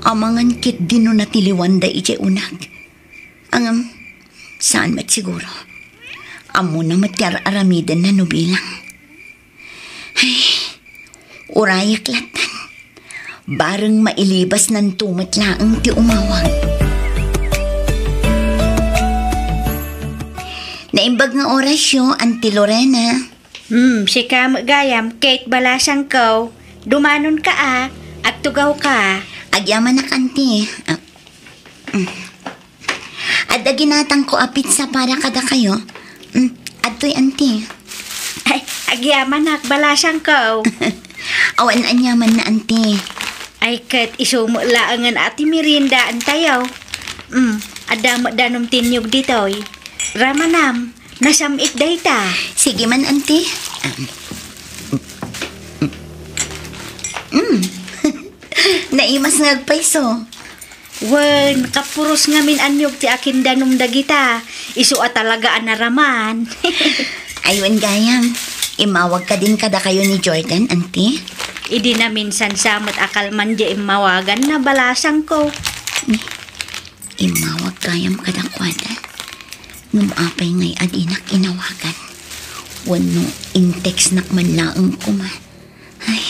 Amangan ketdi no natiliwanda idiay unag. Ngem, saan met siguro. Ammona met ti ar-aramidenna no bilang. Ay, urayek lattan. Bareng mailibasnanto met laeng ti umawag. Naimbag nga orasyo, Auntie Lorena. Hmm, sika met gayam, Kate Balasangko. Dumanonka a, agtugawka. Agyamanak, Auntie. Ah, mm. Adda ginatangko a pizza para kadakayo. Mm, adtoy, Auntie. Ay, agyamanak, Balasangko. Awan aniamanna, Auntie. Ay, ket isu met laengen a ti meriendaantayo. Mm, adda met danum ti niyog ditoy. Ramanam, nasam-it dayta. Sige man, Auntie. Ah, mm, mm, Naimas nga agpayso. Wen, kapuros ngamin a niyog ti akindanum dagita. Isu a talaga a naraman. Ay, wen gayam, immawag kadin kadakayo ni Jordan, anti? Idi naminsan sa met a kalman diay immawaganna, balasangko. Immawag gayam kadakuada. Ngem apay ngay a dinak inawagan? Wenno intextnak man laeng koma? Ay.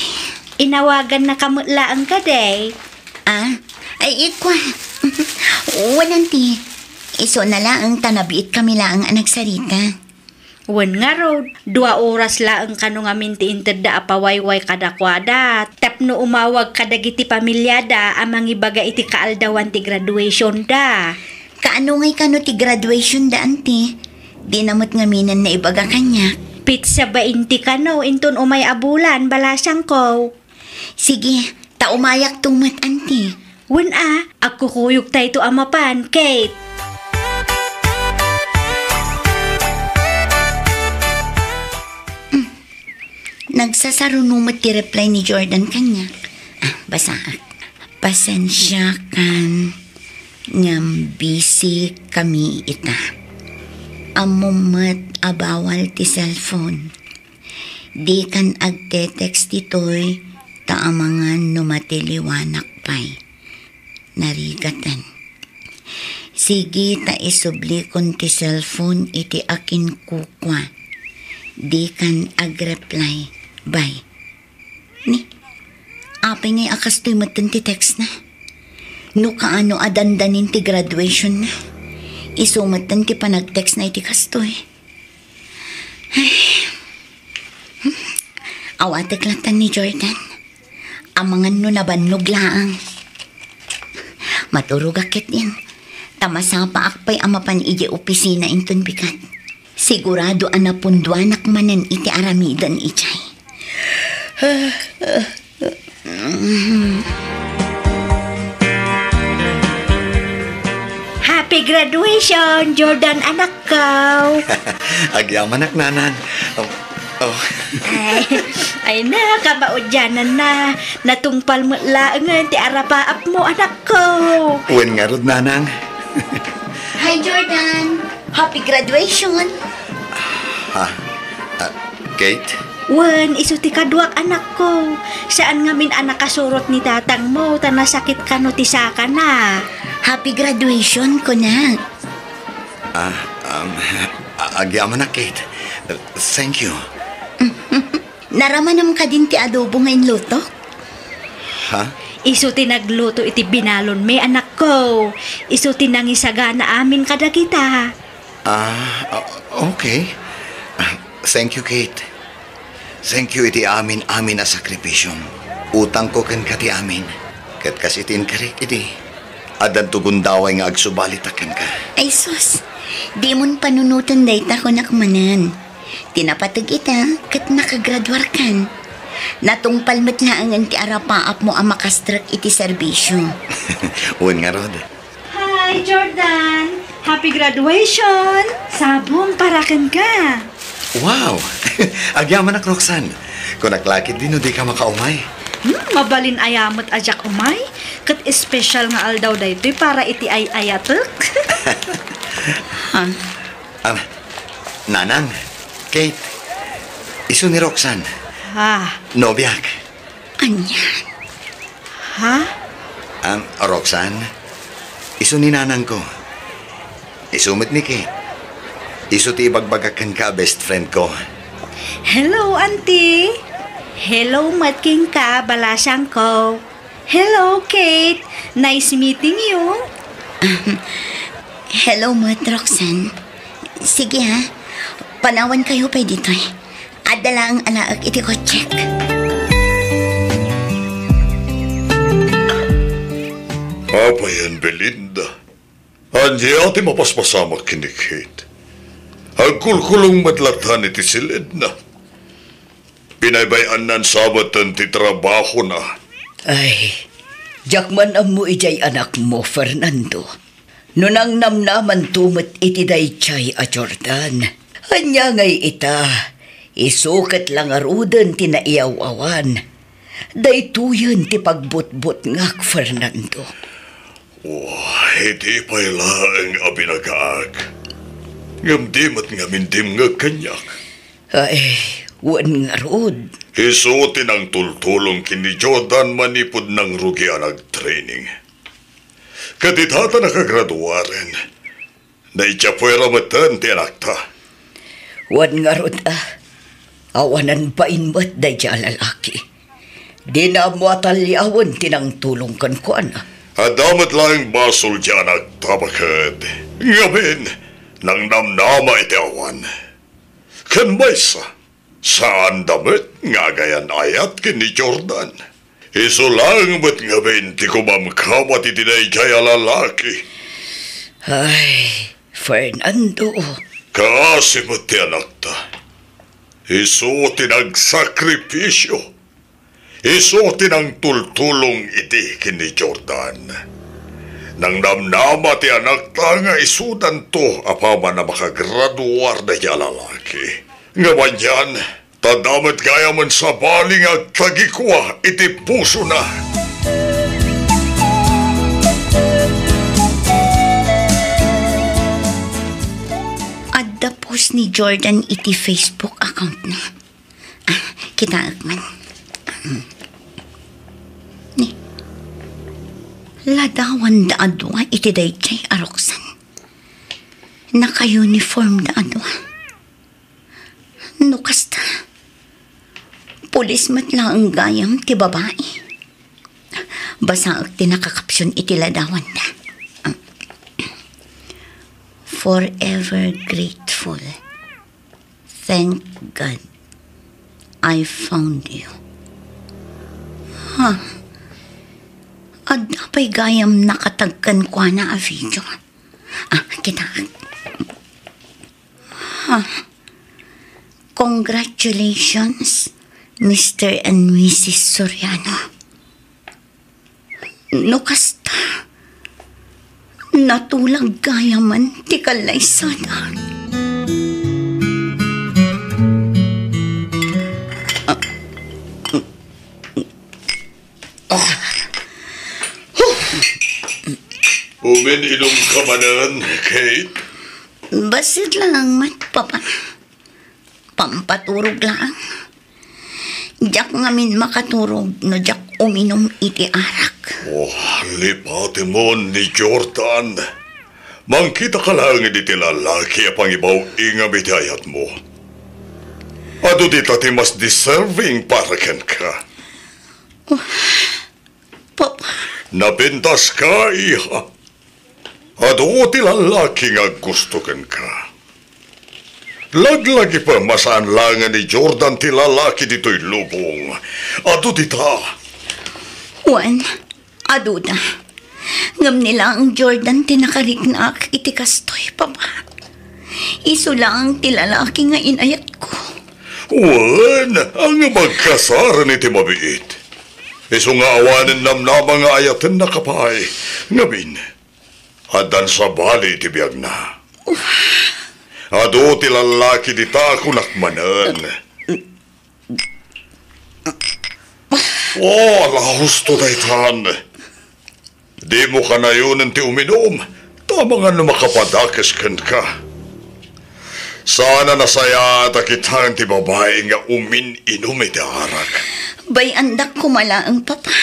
Inawagannaka met laeng kadi? Ah? Ay, ikua. Wen, anti. Isuna laeng ta nabiitkami laeng a nagsarita. Wen ngarud, dua oras laeng kano ngamin ti intedda a pawayway kadakuada tapno umawag kadagiti pamiliada a mangibaga iti kaaldawan ti graduationda. Kaano ngay kano ti graduationda, anti? Dina met ngaminen naibaga kaniak. Petsa bainti kano inton umay a bulan, balasangko. Sige, ta umayakto met, anti. Wen a, agkukuyogtayto a mapan, Kate. Hmm. Nagsasaruno met ti reply ni Jordan kaniak. Ah, basaak. Pasensiakan, ngem busy kami ita. Ammom met a bawal ti cellphone. Dikan agte-text ditoy ta amangan no matiliwanak pay. Narigaten. Sige ta isublikon ti cellphone iti akinkukua. Dikan agreply. Bye. Ni, apay ngay a kastoy metten ti textna? No kaano a dandanin ti graduationna, isu metten ti panagtextna iti kastoy. Ay. Awatek latta ni Jordan. Amangan no nabannog laeng. Maturogak ketdin. Ta masapaak pay a mapan idiay opisina inton bigat. Sigurado a napunduanak manen iti aramiden idiay. Happy graduation, Jordan, anakko! Agyamanak, nanang. Oh, oh. Ay, ay na, kamaudiananna. Natungpal met laengen ti arapaapmo, anakko. Wen ngarud, nanang. Hi, Jordan. Happy graduation. Ha? Ah, Kate? Wen, isu ti kaduak, anakko. Saan ngamin a nakasurot ni tatangmo, ta nasakit kano ti sakana. Happy graduation, kunak. Ah, um, a-, agyamanak, Kate. Thank you. Naramanam kadin ti adobo nga inlutok? Ha? Isu ti nagluto iti binalonmi, anakko. Isu ti nangisagana amin kadagita. Ah, o-, okay. Ah, thank you, Kate. Thank you iti amin-amin a sakripisiom. Utangko kenka ti amin. Ket kas iti inkarik idi, addanto gundaway nga agsubalitak kenka. Ay sus, dimon panunoten dayta, kunak manen. Ti napateg ita, ket nakagraduarkan. Natungpal met laengen ti arapaapmo a makastrek iti serbisio. Wen ngarud. Hi, Jordan! Happy graduation! Sabong para kenka! Wow! Agyamanak, Roxanne. Kunak la ketdi no dika makaumay. Hmm, mabalin aya met a diak umay. Ket espesyal nga aldaw daytoy para iti ay-ayatek. Ha? Ah, Nanang, Kate, isu ni Roxanne. Ah. Nobiak. Ania? Ha? Am, Roxanne, isu ni nanangko. Isu met ni Kate. Isu ti ibagbagak kenka a best friend ko. Hello, Auntie. Hello met kenka, balasangko. Hello, Kate. Nice meeting you. Hello met, Roxanne. Sige, ha. Panawankayo pay ditoy. Adda laeng alaek iti kotsek. Apayen, Belinda. Ania ti mapaspasamak ken ni Kate? Agkulkulong met latta iti siledna. Binaybay-annan sa metten ti trabahona. Ay, diak man ammo idiay anakmo, Fernando. No nangnamnamanto met iti daydiay a Jordan, ania ngay ita? Isu ket la ngaruden ti naiyaw-awan. Daytoyen ti pagbutbutngak, Fernando. Oh, idi pay laeng a binagaak. Ngem di met ngamin dimngeg kaniak. Ay, wen ngarud. Isu ti nangtultulong ken ni Jordan manipud nangrugi a nagtraining. Ket ita ta nakagraduaren, naidiapuera metten ti anakta. Wen ngarud a, awanan bain met daydiay a lalaki. Dina ammo a taliawen ti nangtulong kenkuana. Adda met laeng basol ti anakta, baket. Ngamin, nangnamnama iti awan. Ken maysa, saanda met nga agayan-ayat ken ni Jordan. Isu laeng met ngamin ti kumamkabat iti daydiay a lalaki. Ay, Fernando. Kaasi met ti anakta. Isu ti nagsakripisio. Isu ti nangtultulong idi ken ni Jordan. Nangnamnama ti anakta nga isudanto apaman a makagraduar daydiay a lalaki. Ngem anian, ta adda met gayamen sabali nga agtagikua iti pusona. Adda post ni Jordan iti Facebook account-na. Ah, kitaek man. Ni, ladawanda a dua iti daydiay a ruksan. Naka-uniformda a dua. No kasta, pulis met laeng gayam ti babai. Basaek ti nakakapsion iti ladawanda. Forever grateful. Thank God I found you. Ha? Adda pay gayam nakatag kenkuana a video. Ah, kita. Ha? Congratulations, Mister and Missus Soriano. No kasta, natulag gayamen ti kallaysada. Umin-inumka manen, Kate? Bassit laeng met, Papa. Pampaturog laeng. Diak ngamin makaturog no diak uminum iti arak. Oh, lipatemon ni Jordan. Mangkitaka laeng iti lalaki a pangibaw-ingam iti ayatmo. Adu dita ti mas deserving para kenka. Oh, Papa. Napintaska, iha. Adu ti lalaki nga aggusto kenka. Laglagipem a saan laengen ni Jordan ti lalaki ditoy lubong. Adu dita. Wen, aduda. Ngem ni laeng Jordan ti nakariknaak iti kastoy, Papa. Isu laeng ti lalaki nga inayatko. Wen, ngem agkasaren iti mabiit. Isu nga awanen namnama nga ayatennaka pay. Ngamin, addan sabali iti biagna. Adu ti lalaki dita, kunak manen. Oh, ala, husto daytan. Dimo kanayonen ti uminum, ta amangan no makapadakes kenka. Saan a nasayaat a kitaen ti babai nga umin-inum iti arak. Bay-andak koma laeng, Papa.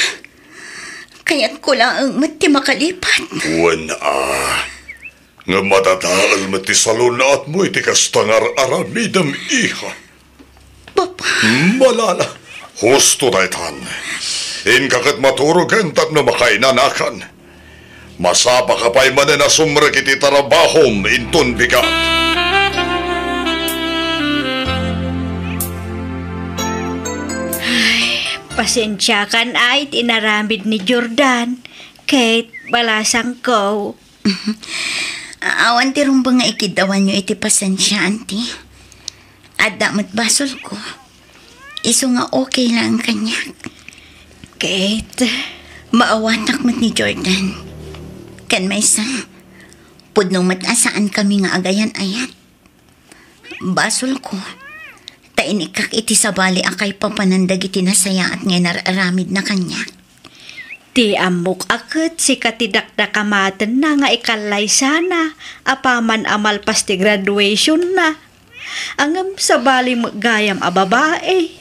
Kayatko laeng met ti makalipat. Wen a, ngem madadael met ti salun-atmo iti kasta nga ar-aramidem, iha. Papa. Malala, husto daytan. Inka ket maturogen tapno makainanakan. Masapaka pay manen a sumrek iti tarabahom inton bigat. Ay, pasensiakan ay ti inaramid ni Jordan. Kate, balasangko. Awan ti rumbeng nga ikiddawanyo iti pasensia, Auntie. Adda met basolko. Isu nga okay laeng kaniak. Kate, maawatak met ni Jordan. Ken maysa, pudno met a saankami nga agayan-ayat. Basolko, ta Inikak iti sabali a kaipapanan dagiti nasayaat nga inar-aramidna kaniak. Ti ammok a ket sika ti dakdakamatenna nga ikallaysana apaman a malpas ti graduationna. Ngem sabali met gayam a babai.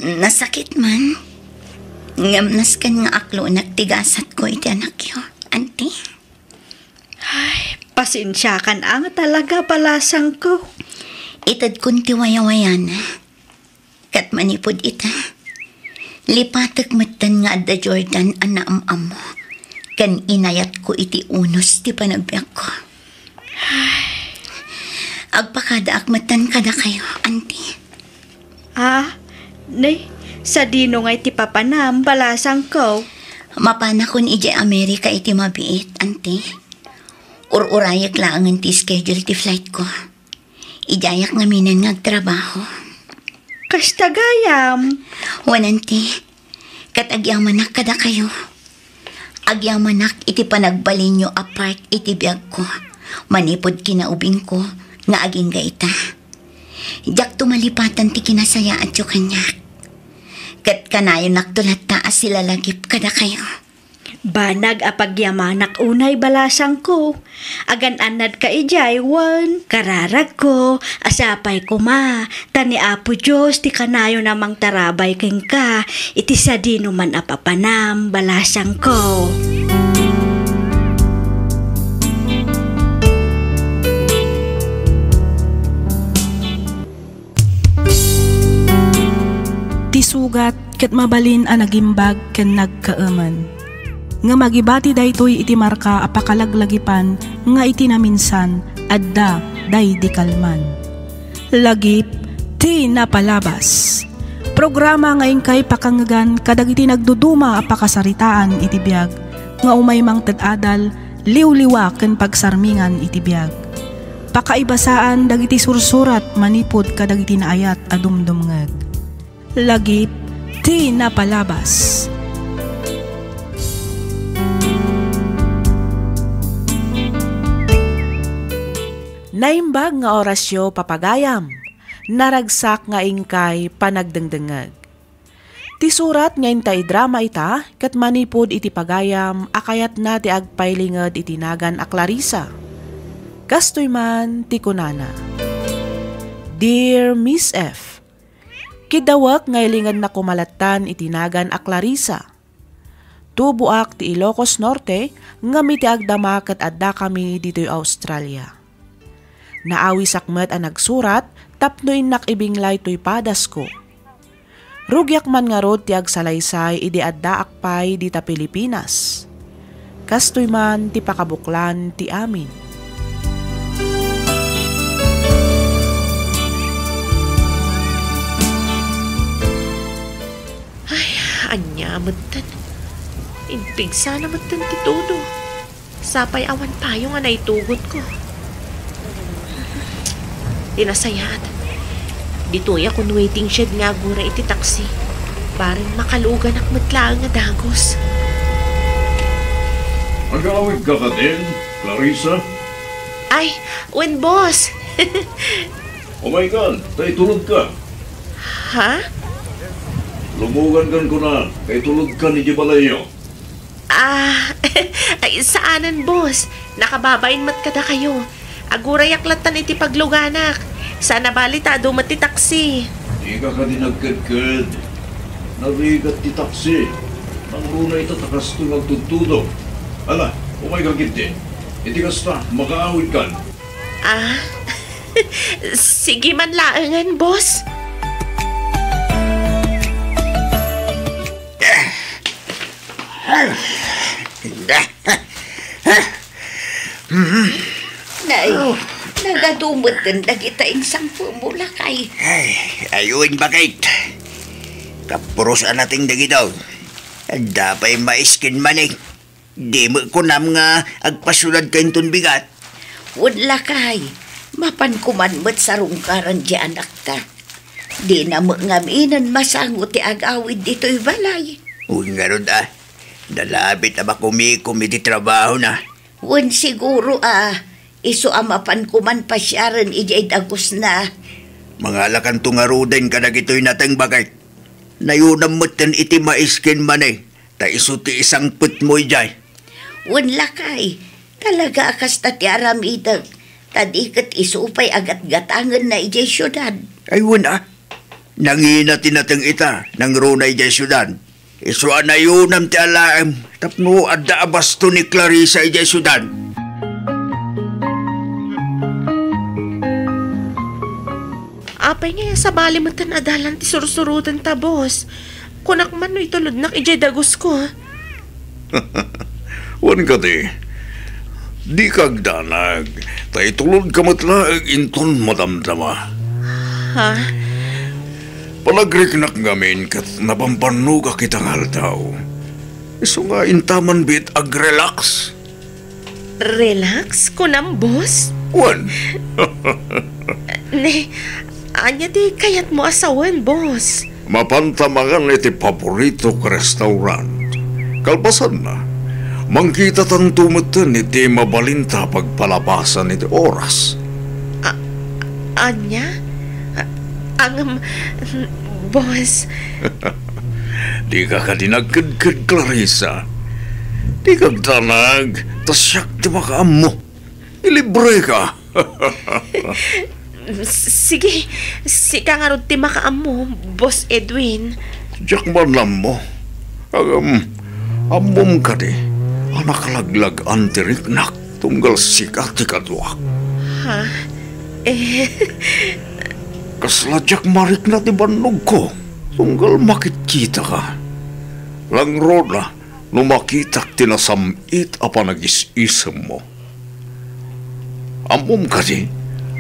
Nasakit man. Ngem nasken nga aklonak ti gasatko iti anakyo, Auntie. Ay, pasensiakan a nga talaga, balasangko. Itedkon ti wayawayana. Ket manipud ita, lipatek metten nga adda Jordan a naam-ammo, ken inayatko iti unos ti panagbiagko. Agpakadaak metten kadakayo, Auntie. Ah, ne, sadino ngay ti papanam, balasangko? Mapanakon idiay Amerika iti mabiit, Auntie. Ur-urayek laengen ti schedule ti flightko. Idiayak ngaminen nga agtrabaho. Kasta gayam? Wen, Auntie, ket agyamanak kadakayo. Agyamanak iti panagbalinyo a part iti biagko manipud kinaubingko nga agingga ita. Diakto malipatan ti kinasayaatyo kaniak. Ket kanayonakto latta a silalagip kadakayo. Banag a pagyamanak unay, balasangko. Agan-annadka idiay wen kararagko a sapay koma ta ni Apo Dios ti kanayon a mangtarabay kenka iti sadinoman a papanam, balasangko. Ti sugat ket mabalin a nagimbag ken nagkaemen. Ngem agibati daytoy iti marka a pakalaglagipan nga iti naminsan adda daydi kalman. Lagip ti napalabas. Programa nga inkay pakangngegan kadagiti nagduduma a pakasaritaan iti biag nga umay mangted adal, liwliwa ken pagsarmingan iti biag. Pakaibasaan dagiti sursurat manipud kadagiti naayat a dumdumngeg. Lagip ti napalabas. Naimbag nga orasyo, papagayam. Naragsak nga inkay panagdengdengngeg. Ti surat nga inta idrama ita ket manipud iti pagayam a kayatna ti agpailinged iti nagan a Clarissa. Kastoy man ti kunana, Dear Miss F, kiddawek nga ilingedna koma lattan iti nagan a Clarissa. Tuboak ti Ilocos Norte, ngem iti agdama ket addakami ditoy Australia. Naawisak met a nagsurat tapno innak ibinglay toy padasko. Rugiak man ngarud ti agsalaysay idi addaak pay dita Pilipinas. Kastoy man ti pakabuklan ti amin. Ay, ania metten? Impigsana metten ti tudo. Sapay awan payong a naitugotko. Ti nasayaat, ditoyak on waiting shed nga agura iti taksi. Bareng makaluganak met laeng a dagus. Agawidka kadin, Clarissa? Ay, wen, boss. Umaykan, ta itulodka. Ha? Lumogankan kuna, ta itulodkan iti balayyo. Ah, ay, saanen, boss. Nakababain met kadakayo. Agurayak lattan iti pagluganak. Saan a bali ta adu met ti taksi. Dika kadi nagkedked. Narigat ti taksi. Nangruna ita ta kastoy nga agtudtudo. Ala, umayka ketdi. Iti kasta, makaawidkan. Ah, sige man laengen, boss. Nay, nagadu metten dagita insangpetmo, lakay. Ay, ayun, bakit? Kapuros a nating dagito. Adda pay mais ken mani. Di met kunam nga agpasuladka inton bigat? Wen, lakay, mapan koman met sarungkaran ti anakta. Dina met ngaminen masango ti agawid ditoy balay. Wen ngarud a, nalabit a makumikom iti trabahona. Wen siguro a, isu a mapan koman pasiaren idiay dagusna. Mangalakanto ngaruden kadagitoy nateng, baket. Nayunam metten iti mais ken mani, ta isu ti isangpetmo idiay. Wen, lakay, talaga a kasta ti aramidek, ta di ket isu pay a gatgatangenna idiay siudad. Ay, wen a. Nangina ti nateng ita, nangruna idiay siudad. Isu a nayunam ti alaem tapno adda a basto ni Clarissa idiay siudad. Apay ngay a sabali metten a dalan ti sursurotenta, boss? Kunak man no itulodnak idiay dagusko. Wen kadi, dika agdanag, ta itulodka met laeng inton madamdama. Ha? Panagriknak ngamin ket nabambannogak ita nga aldaw. Isu nga intaman biit agrelax. Relax, kunam, boss? Wen. Ne, ania ti kayatmo a sawen, boss? Mapanta mangan iti paboritok a restaurant. Kalpasanna, mangkitatanto metten iti mabalinta a pagpalabasan iti oras. A-, ania? A-, angem, boss. Dika kadi nagkedked, Clarissa. Dika agdanag, ta siak ti makaammo. Ilibreka. S-, sige, sika ngarud ti makaammo, Boss Edwin. Diak man ammo. Ngem, ammom kadi a nakalaglag-an ti riknak tunggal sika ti kaduak? Ha? Eh. Kasla diak marikna ti bannogko tunggal makitkitaka. Langrona, no makitak ti nasam-it a panagis-isemmo. Ammom kadi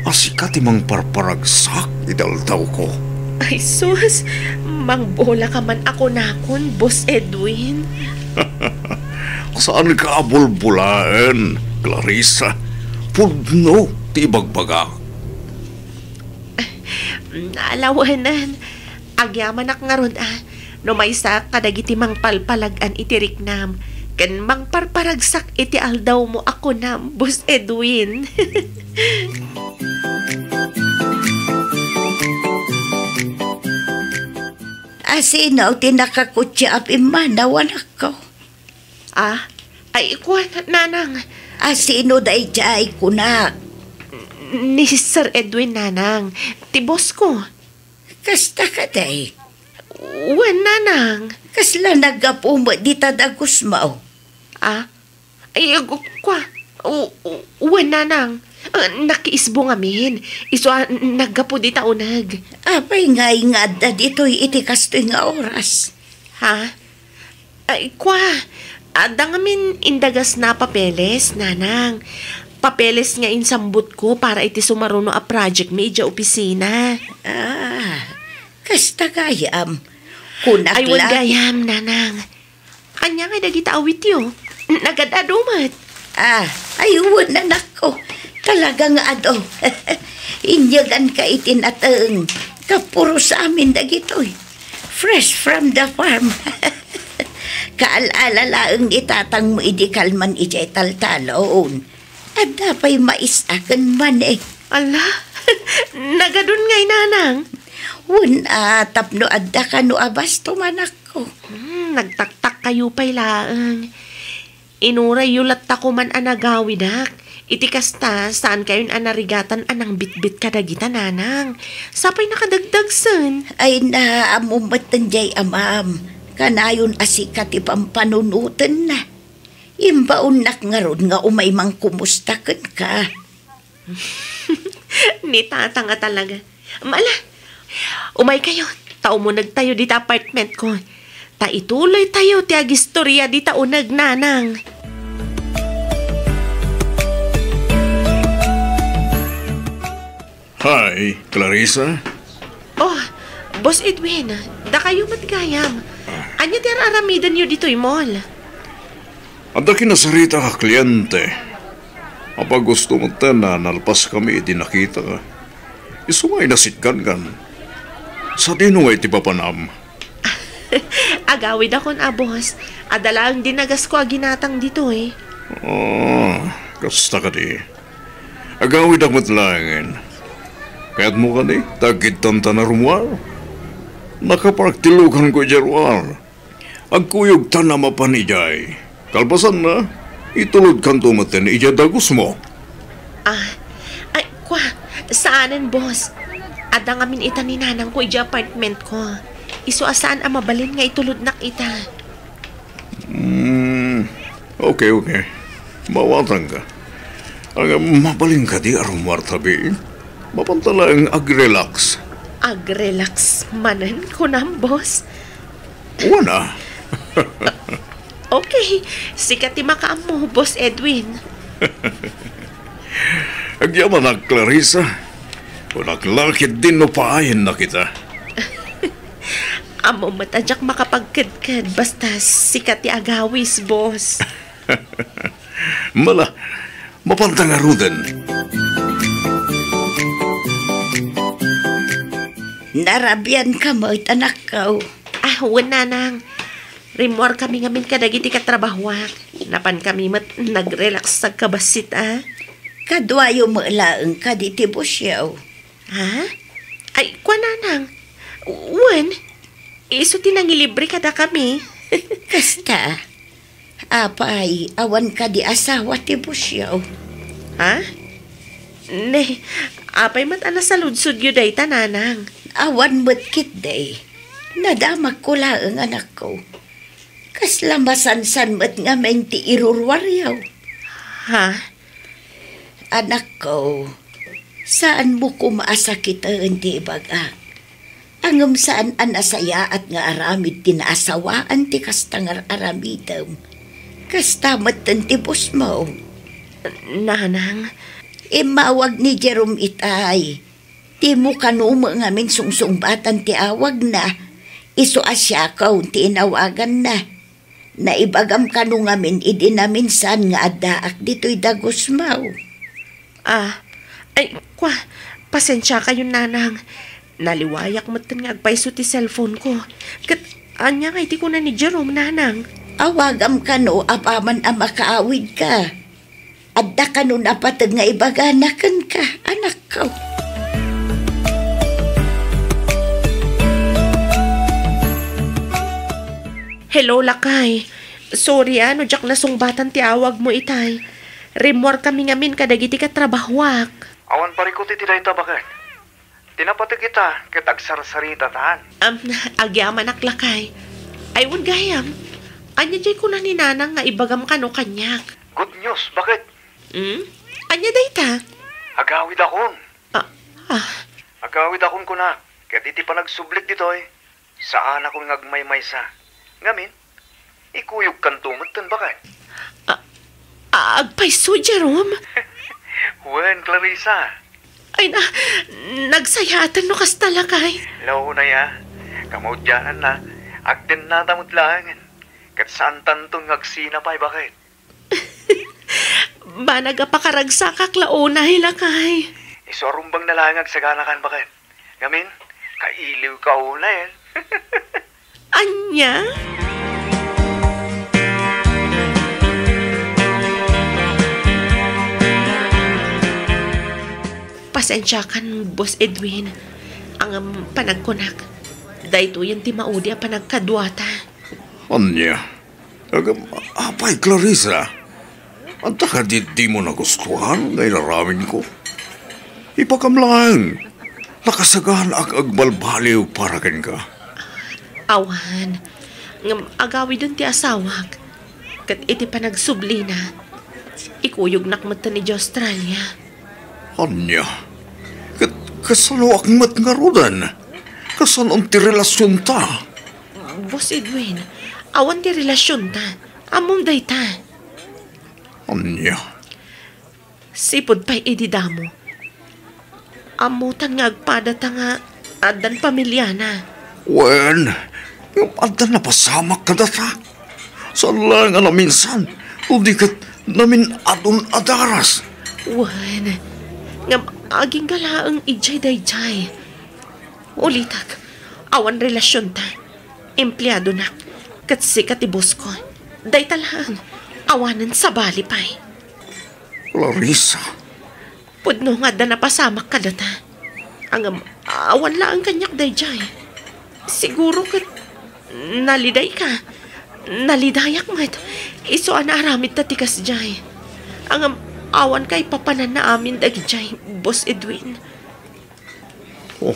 a sika ti mangparparagsak iti aldawko? Ay sus, mangbola ka man a kunakon, Boss Edwin. Saanka a bulbolaen, Clarissa. Pudno ti ibagbagak. Alawanan, agyamanak ngarud a no maysaak kadagiti mangpalpalag-an iti riknam ken mangparparagsak iti aldawmo a kunam, Boss Edwin. A sino ti nakakutsa a pimmanaw, anakko? Ah, ay, kuan, nanang. A sino daydiay, kunak? Ni Sir Edwin, nanang. Ti boss ko. Kasta kadi? Wen, nanang. Kasla naggapu met dita dagusmo? Ah? Ay, ag-, kua. U-, u-, wen, nanang. Ah, nakiisbo ngamin. Isu a, naggapu dita uneg. Apay ngay nga adda ditoy iti kastoy nga oras? Ha? Ay, kua. Adda ngamin indagasna a papeles, nanang. Papeles nga insambutko para iti sumaruno a project mi idiay opisina. Ah, kasta gayam. Kunak la. Ay, wen gayam, nanang. Ania ngay dagita awityo? Nagad-adu met. Ah, ay, wen, anakko. Talaga nga adu. Inyaganka iti nateng. Kapuros amin dagitoy. Fresh from the farm. Kaal-ala laeng ni tatangmo idi kalman idiay taltalon. Adda pay mais a ken mani. Ala, nagadun ngay, nanang. Wen a, tapno adda kano a basto, anakko. Hmm, nagtaktakkayo pay laeng. Inurayyo latta koman a nagawidak. Iti kasta, saankayon a narigatan a nangbitbit kadagita, nanang. Sapay nakadagdagsen. Ay, naammom metten jay amam. Kanayon a sika ti pampanunotenna. Imbaonnak ngarud nga umay mangkumusta kenka. Ni tatang a talaga. Mala, umaykayo, ta umunegtayo dita apartment ko. Ta ituloytayo ti agistoria dita uneg, nanang. Hi, Clarissa. Oh, Boss Edwin, dakayo met gayam. Ania ti ar-aramidenyo ditoy mall? Adda kinasarita a kliente. Apay gusto metten a nalpaskami idi nakita. Isu nga inasitgan kan. Sadino nga iti papanam? Agawidakon a, boss. Adda laeng dinagas ko a ginatang ditoy. Oh, kasta kadi. Agawidak met laengen. Kayatmo kadi, ta agkittan ta a rummuar? Nakaparagtilokanko idiay ruar. Agkuyogtan a mapan idiay. Kalpasanna, itulodkanto metten idiay dagusmo. Ah, ay, kua, saanen, boss. Adda ngamin ita ni nanangko idiay apartmentko. Isu a saan a mabalin nga itulodnak ita. Hmm, okay, okay. Maawatangka. Ngem, mabalin kadi a rummuar tabi? Mapanta laeng ag-relax. Ag-relax manen, kunam, boss? Wen a. Okay, sika ti makaammo, Boss Edwin. Agyamanak, Clarissa. Kunak la ket dinno paayennak ita. Ammom met a diak makapagkedked basta sika ti agawis, boss. Mala, mapanta ngaruden. Narabianka met, anakko. Ah, wen, nanang. Rimmuarkami ngamin kadagiti katrabahoak. Napankami met nag-relax agkabassit, a. Kaduayo met laeng kadi ti bossyo. Ha? Ay, kua, nanang. Wen, isu ti nangilibre kadakami. Kasta, apay, awan kadi asawa ti bossyo? Ha? Ne, apay met a nasaludsodyo dayta, nanang? Awan met ketdi. Nadamagko laeng, anakko. Kasla masansan met ngamin ti iruruaryo. Ha? Anakko, saanmo koma a sakiten ti ibagak. Ngem saan a nasayaat nga aramid ti naasawaan ti kasta nga ar-aramidem. Kasta metten ti bossmo. Nanang. Immawag ni Jerome itay. Dimo kano met ngamin sungsungbatan ti awagna, isu a Siakaw ti inawaganna. Naibagam kano ngamin idi naminsan nga addaak ditoy dagusmo. Ah, ay, kua, pasensiakayon, nanang. Naliwayak metten nga agpayso ti cellphone-ko. Ket ania ngay ti kuna ni Jerome, nanang? Awagam kano apaman a makaawidka. Adda kano napateg nga ibagana kenka, anakko. Hello, lakay. Sorry, a, no diak nasungbatan ti awagmo itay. Rimmuarkami ngamin kadagiti katrabahoak. Awan parikut iti dayta, baket. Ti napateg ita ket agsarsaritaan. Am, agyamanak, lakay. Ay, wen gayam. Ania diay kuna ni nanang nga ibagam kano kaniak? Good news, baket? Hmm? Ania dayta? Agawidakon. Ah, ah. Agawidakon kuna, ket iti panagsublik ditoy, saanakon nga agmaymaysa. Ngamin, ikuyogkanto metten, baket. Ah, ah, agpayso, Jerome? Wen, Clarissa. Ay na, nagsayaaten no kasta, lakay. Launay a, kamaudiananna, agdennata met laengen. Ket saantanton nga agsina pay, baket. Banag a pakaragsakak la unay, lakay. Isu a rumbeng na laeng agsaganakan, baket. Ngamin, kailiwka unay. Ania? Pasensiakan, Boss Edwin. Ngem panagkunak, daytoyen ti maudi a panagkaduata. Ania? Agam, apay, Clarissa? Anta kadi dimo nagustuhan nga inaramidko? Ipakam laeng. Nakasaganaak agbalbaliw para kenka. Awan. Ngem agawiden ti asawak. Ket iti panagsublina, ikuyognak metten idiay Australia. Ania? Ket kasanoak met ngaruden? Kasanon ti relasionta? Boss Edwin, awan ti relasionta. Ammom dayta. Ania? Sipud pay idi damo. Ammotan nga agpadata nga addan pamiliana. Wen, ngem adda napasamak kadata. Saan laeng a naminsan, no di ket namin-adun a daras. Wen, ngem agingga laeng idiay daydiay. Ulitek, awan relasionta. Empleadonak, ket sika ti boss-ko. Dayta laeng, awanen sabali pay. Clarissa. Pudno nga adda napasamak kadata. Ngem, awan laeng kaniak daydiay. Siguro ket nalidayka. Nalidayak met. Isu a naaramidta ti kasdiay. Ngem, awanka ipapananna amin dagidiay, Boss Edwin. Oh,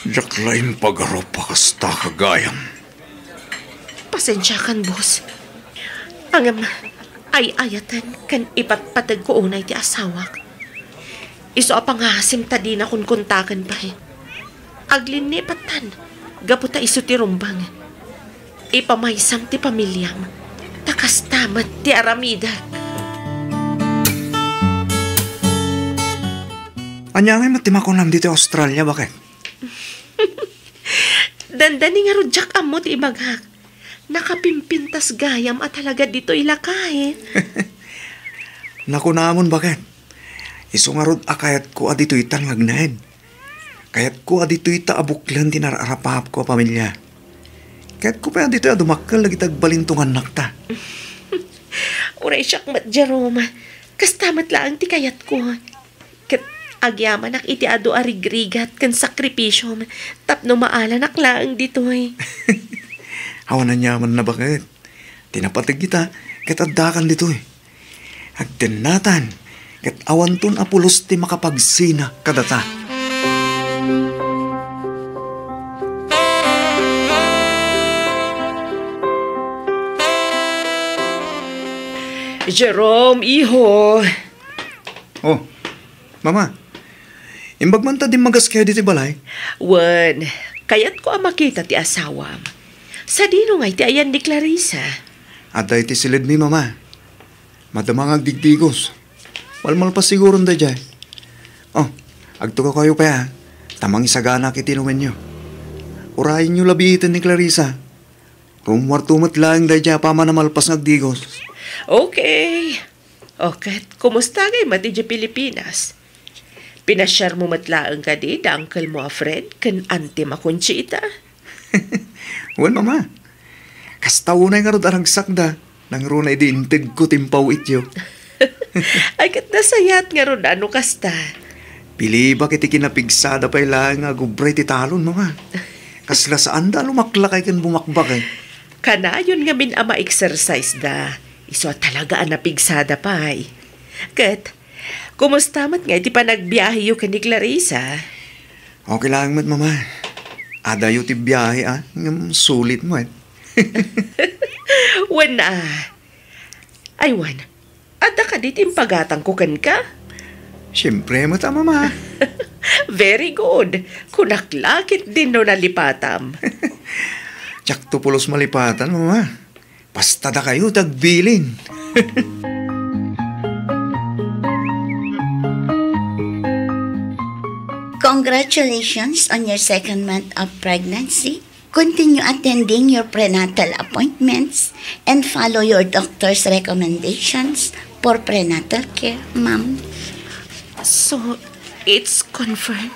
diak la impagarup a kasta gayam. Pasensiakan, boss. Ngem, ay-ayaten ken ipatpategko unay ti asawak. Isu a pangasim ta dina kunkuntaken pay. Aglinni pattan, gapu ta isu ti rumbeng. Ipamaysam ti pamiliam, ta kasta met ti aramidek. Ania ngay met ti makunam ditoy Australia, baket? Dandani ngarud diak ammo ti ibagak. Nakapimpintas gayam a talaga ditoy lakay. Nakunamon, baket. Isu ngarud a kayatko a ditoytan nga agnaed. Kayatko a ditoyta a buklen ti nararapapko a pamilia. Kayatko pay a ditoy a dumakkel dagiti agbalinto nga annakta. Uray siak met, Jerome. Kasta met laeng ti kayatko. Ket agyamanak iti adu a rigrigat ken sakripisiom tapno maalanak laeng ditoy. Awan aniamanna, baket. Ti napateg ita ket addakan ditoy. Agtennatan ket awanton a pulos ti makapagsina kadata. Jerome, iho. Oh, Mama, imbag man ta dimmagas kayo ditoy balay? Wen, kayatko a makita ti asawam. Sadino ngay ti ayan ni Clarissa? Adda iti siledmi, Mama. Madama nga agdigdigos. Malmalpas siguron daydiay. Oh, agtukaw kayo pay, a, ta mangisaganak iti inumenyo. Urayenyo la biiten ni Clarissa. Rummuarto met laeng daydiay a pammanamalpas nga agdigos. Okay. O ket, kumusta ngay met idiay Pilipinas? Pinasiarmo met laeng kadi da uncle mo a Fred ken auntie mo a Conchita? Wen, Mama. Kasta unay ngarud a ragsakda, nangruna idi integko ti impaw-ityo. Ay, ket nasayaat ngarud a no kasta. Pilibak iti kinapigsada pay laeng nga agubra iti talon, Mama. Kasla saanda a lumaklakay ken bumakbakay. Kanayon ngamin a ma-exercise da. Isu a talaga a napigsada pay. Ket, kumusta met ngay ti panagbiaheyo ken ni Clarissa? Okay laeng met, Mama. Adayo ti biahe, a, ngem sulit met. Wen, a. Ay, wen. Adda kadi ti impagatangko kenka? Siempre met a, Mama. Very good. Kunak la ketdin no nalipatam. Diakto pulos malipatan, Mama. Basta dakayo ti agbilin. Congratulations on your second month of pregnancy. Continue attending your prenatal appointments and follow your doctor's recommendations for prenatal care, ma'am. So, it's confirmed?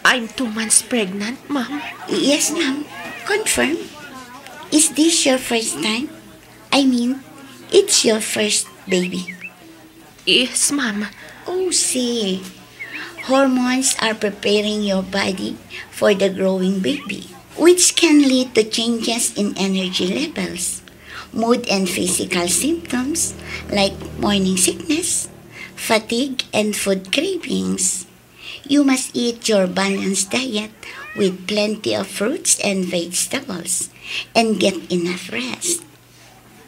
I'm two months pregnant, ma'am. Yes, ma'am. Confirm. Is this your first time? I mean, it's your first baby. Yes, ma'am. Oh, see. Hormones are preparing your body for the growing baby, which can lead to changes in energy levels, mood, and physical symptoms like morning sickness, fatigue, and food cravings. You must eat your balanced diet with plenty of fruits and vegetables and get enough rest.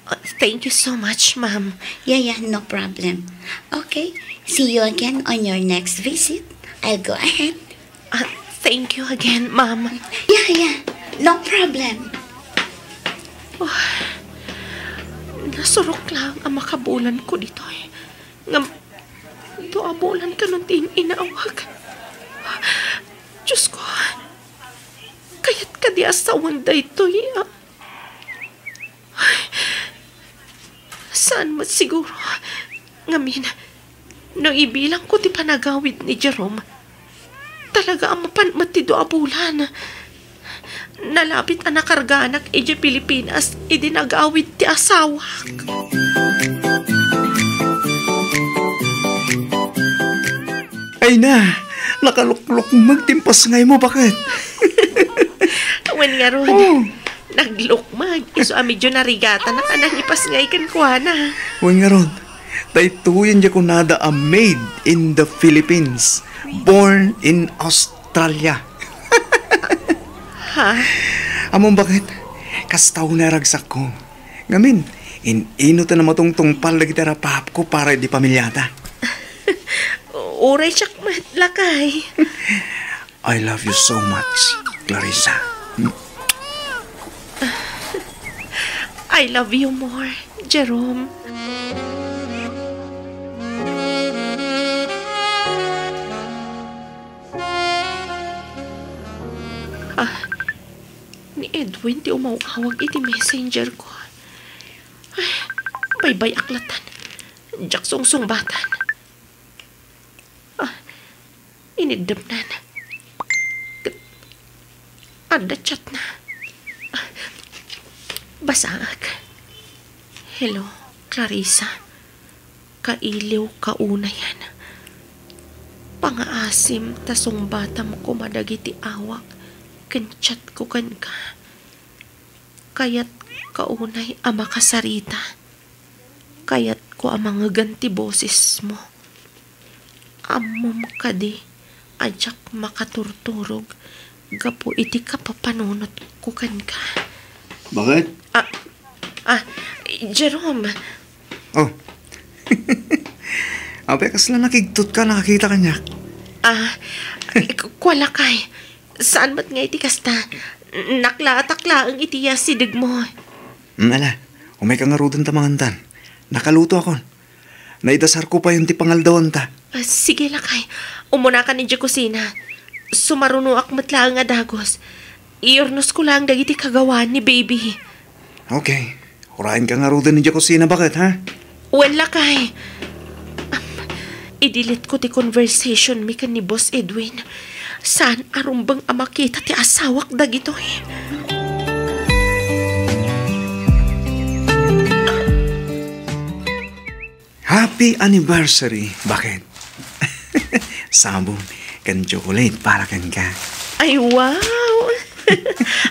Uh, thank you so much, ma'am. Yeah, yeah, no problem. Okay, see you again on your next visit. I'll go ahead. Uh, thank you again, ma'am. Yeah, yeah, no problem. Oh, nasurok lang ang makabulan ko ditoy. Ngam, dua bulan kanon ti in-inawag. Diyos ko, kayat kadi a sawen daytoy, a? Saan met siguro? Ngamin, no ibilangko ti panagawid ni Jerome, talaga a mapan met ti dua a bulan. Nalabit a nakarganak idiay Pilipinas idi nagawid ti asawak. Ay na, Nakaluklukmeg ti impasngaymo, baket. Wen ngarud, Oh. naglukmeg, isu a medyo narigatanak a nangipasngay kenkuana. Wen ngarud, daytoyen diay kunada a made in the Philippines, born in Australia. Ha? Ammom baket, kasta unay a ragsakko. Ngamin, in-ino ta namatungtungpal dagiti rapapko para iti pamiliata? Uray siak met, lakay. I love you so much, Clarissa. I love you more, Jerome. Ah, ni Edwin ti umaw-awag iti messenger ko. Ay, baybay-ak latan. Diak sungsungbatan. Ah, iniddepnan. Ket adda chatna. Ah, basaek. Hello, Clarissa. Kailiw kaunayan. Pangaasim ta sungbatam koma dagiti awak ken chatko kenka. Kayat ka unay a makasarita. Kayatko a mangegen ti bosesmo. Ammom kadi a diak makaturturog gapu iti kapapanunotko kenka. Baket? Ah, ah, Jerome. Oh. Apay, kasla nakigtot ka, nakakita kaniak? Ah, ku-, kua lakay. Saan met nga iti kasta? Naklaatak laeng iti asidegmo. Hmm, ala, umayka ngaruden ta mangantan. Nakalutoakon. Naidasarko payen ti pangaldawanta. Ah, sige, lakay. Umunakan idiay kusina. Sumarunoak met laeng a dagus. Iurnosko laeng dagiti kagawaan ni baby. Okay. Urayenka ngaruden idiay kusina, baket, ha? Wen, lakay. Am, i-delete ko ti conversation mi ken ni Boss Edwin. Saan a rumbeng a makita ti asawak dagitoy. Happy anniversary, baket. Sabong ken chocolate para kenka. Ay, wow!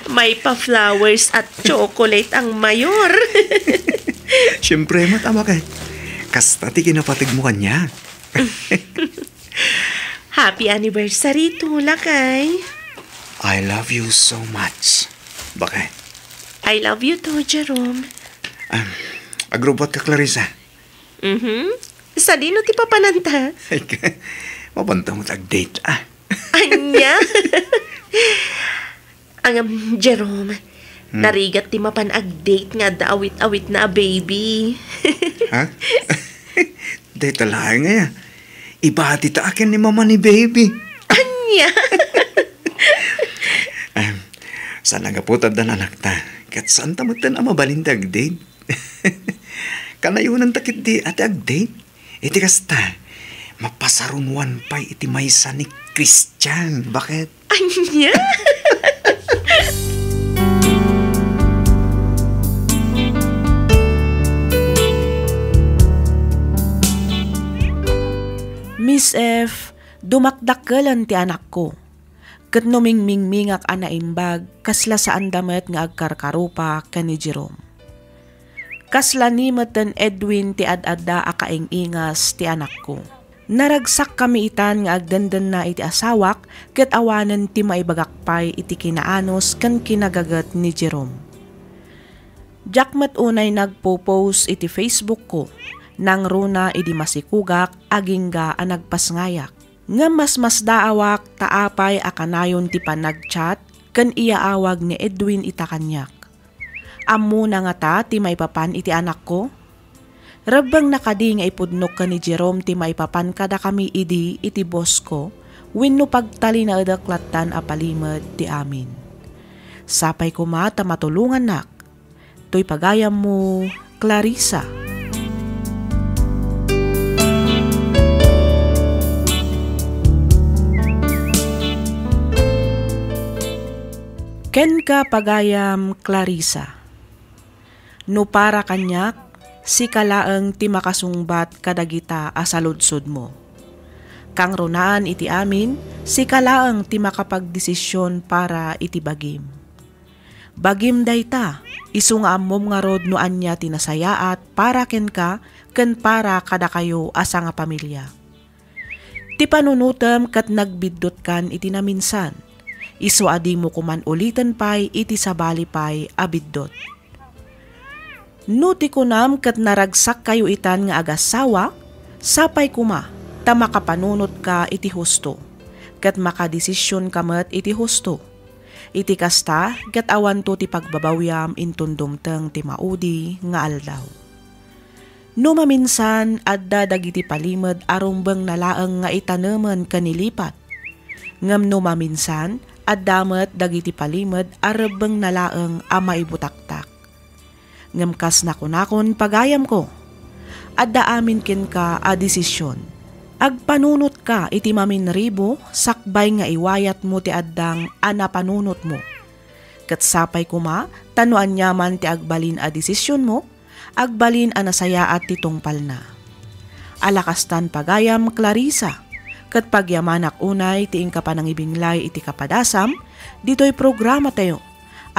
Maypa flowers at chocolate ang mayor. Siyempre met, a, baket. Kasta ti kinapategmo kaniak. Happy anniversary too, lakay. I love you so much, baket. I love you too, Jerome. Ah, agrubbuatka, Clarissa. Mhm. Sadino ti papananta? Mapanta met ag-date, ah. Ania? Ngem, Jerome, Hmm. narigat ti mapan ag-date nga adda awit-awitna a baby. Ha? Dayta laeng aya. Ibati ta akin ni mama ni baby. Ania? Em, saan a gapu ta adda anakta. Ket saan ta metten a mabalin ti ag-date. Kanayonanta ketdi a ti ag-date. Iti kasta, mapasarunoan pay iti maysa ni Christian. Baket? Ania? Miss F, dumakdakkelen ti anakko. Ket no mingmingmingak a naimbag, kasla saanda met nga agkarkarupa ken ni Jerome. Kasla ni metten Edwin ti ad-adda a kaing-ingas ti anakko. Naragsakkami itan nga agdendenna iti asawak ket awanen ti maibagak pay iti kinaanus ken kinagaget ni Jerome. Diak met unay nagpo-post iti Facebook ko, nangruna idi masikogak agingga a nagpasngayak. Ngem masmasdaawak ta apay a kanayon ti panag-chat ken iyaawag ni Edwin ita kaniak. Ammona ngata ti maipapan iti anakko? Rebbengna kadi nga ipudnok ken ni Jerome ti maipapan kadakami idi iti boss ko wenno pagtalinaedek lattan a palimed ti amin? Sapay koma ta matulongannak. Toy pagayammo, Clarissa. Kenka, pagayam Clarissa. No para kaniak, sika laeng ti makasungbat kadagita a saludsodmo. Kangrunaan iti amin, sika laeng ti makapagdesisyon para iti bagim. Bagim dayta, isu nga ammom ngarud no ania ti nasayaat para kenka ken para kadakayo a sangapamilia. Ti panunotem ket nagbiddutkan iti naminsan. Isu a dimo koman uliten pay iti sabali pay a biddut. No ti kunam ket naragsakkayo itan nga agassawa, sapay koma ta makapanunotka iti husto, ket makadesisionka met iti husto. Iti kasta, ket awanto ti pagbabawiam inton dumteng ti maudi nga aldaw. No maminsan, adda dagiti palimed a rumbengna laeng nga itanemen ken ilipat. Ngem no maminsan, adda met dagiti palimed a rebbengna laeng a maibutaktak. Ngem kas nakunakon, pagayamko, adda amin kenka a desisyon. Agpanunotka iti maminribo sakbay nga iwayatmo ti addang a napanunotmo. Ket sapay koma ta no aniaman ti agbalin a desisionmo, agbalin a nasayaat ti tungpalna. Alakastan pagayam, Clarissa, ket pagyamanak unay ti inka panangibinglay iti kapadasam ditoy programatayo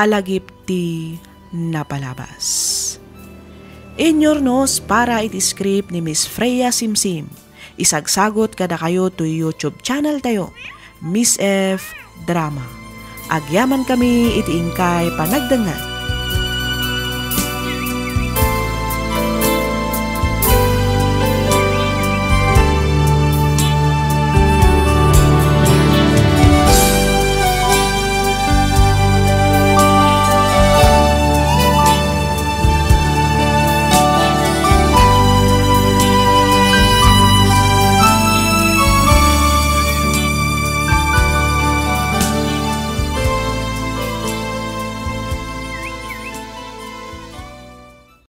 a lagip ti napalabas. Inyurnos para iti script ni Miss Freya Simsim. Isagsagot kadakayo toy YouTube channel tayo, Miss F Drama. Agyaman kami iti inkay panagdengngeg.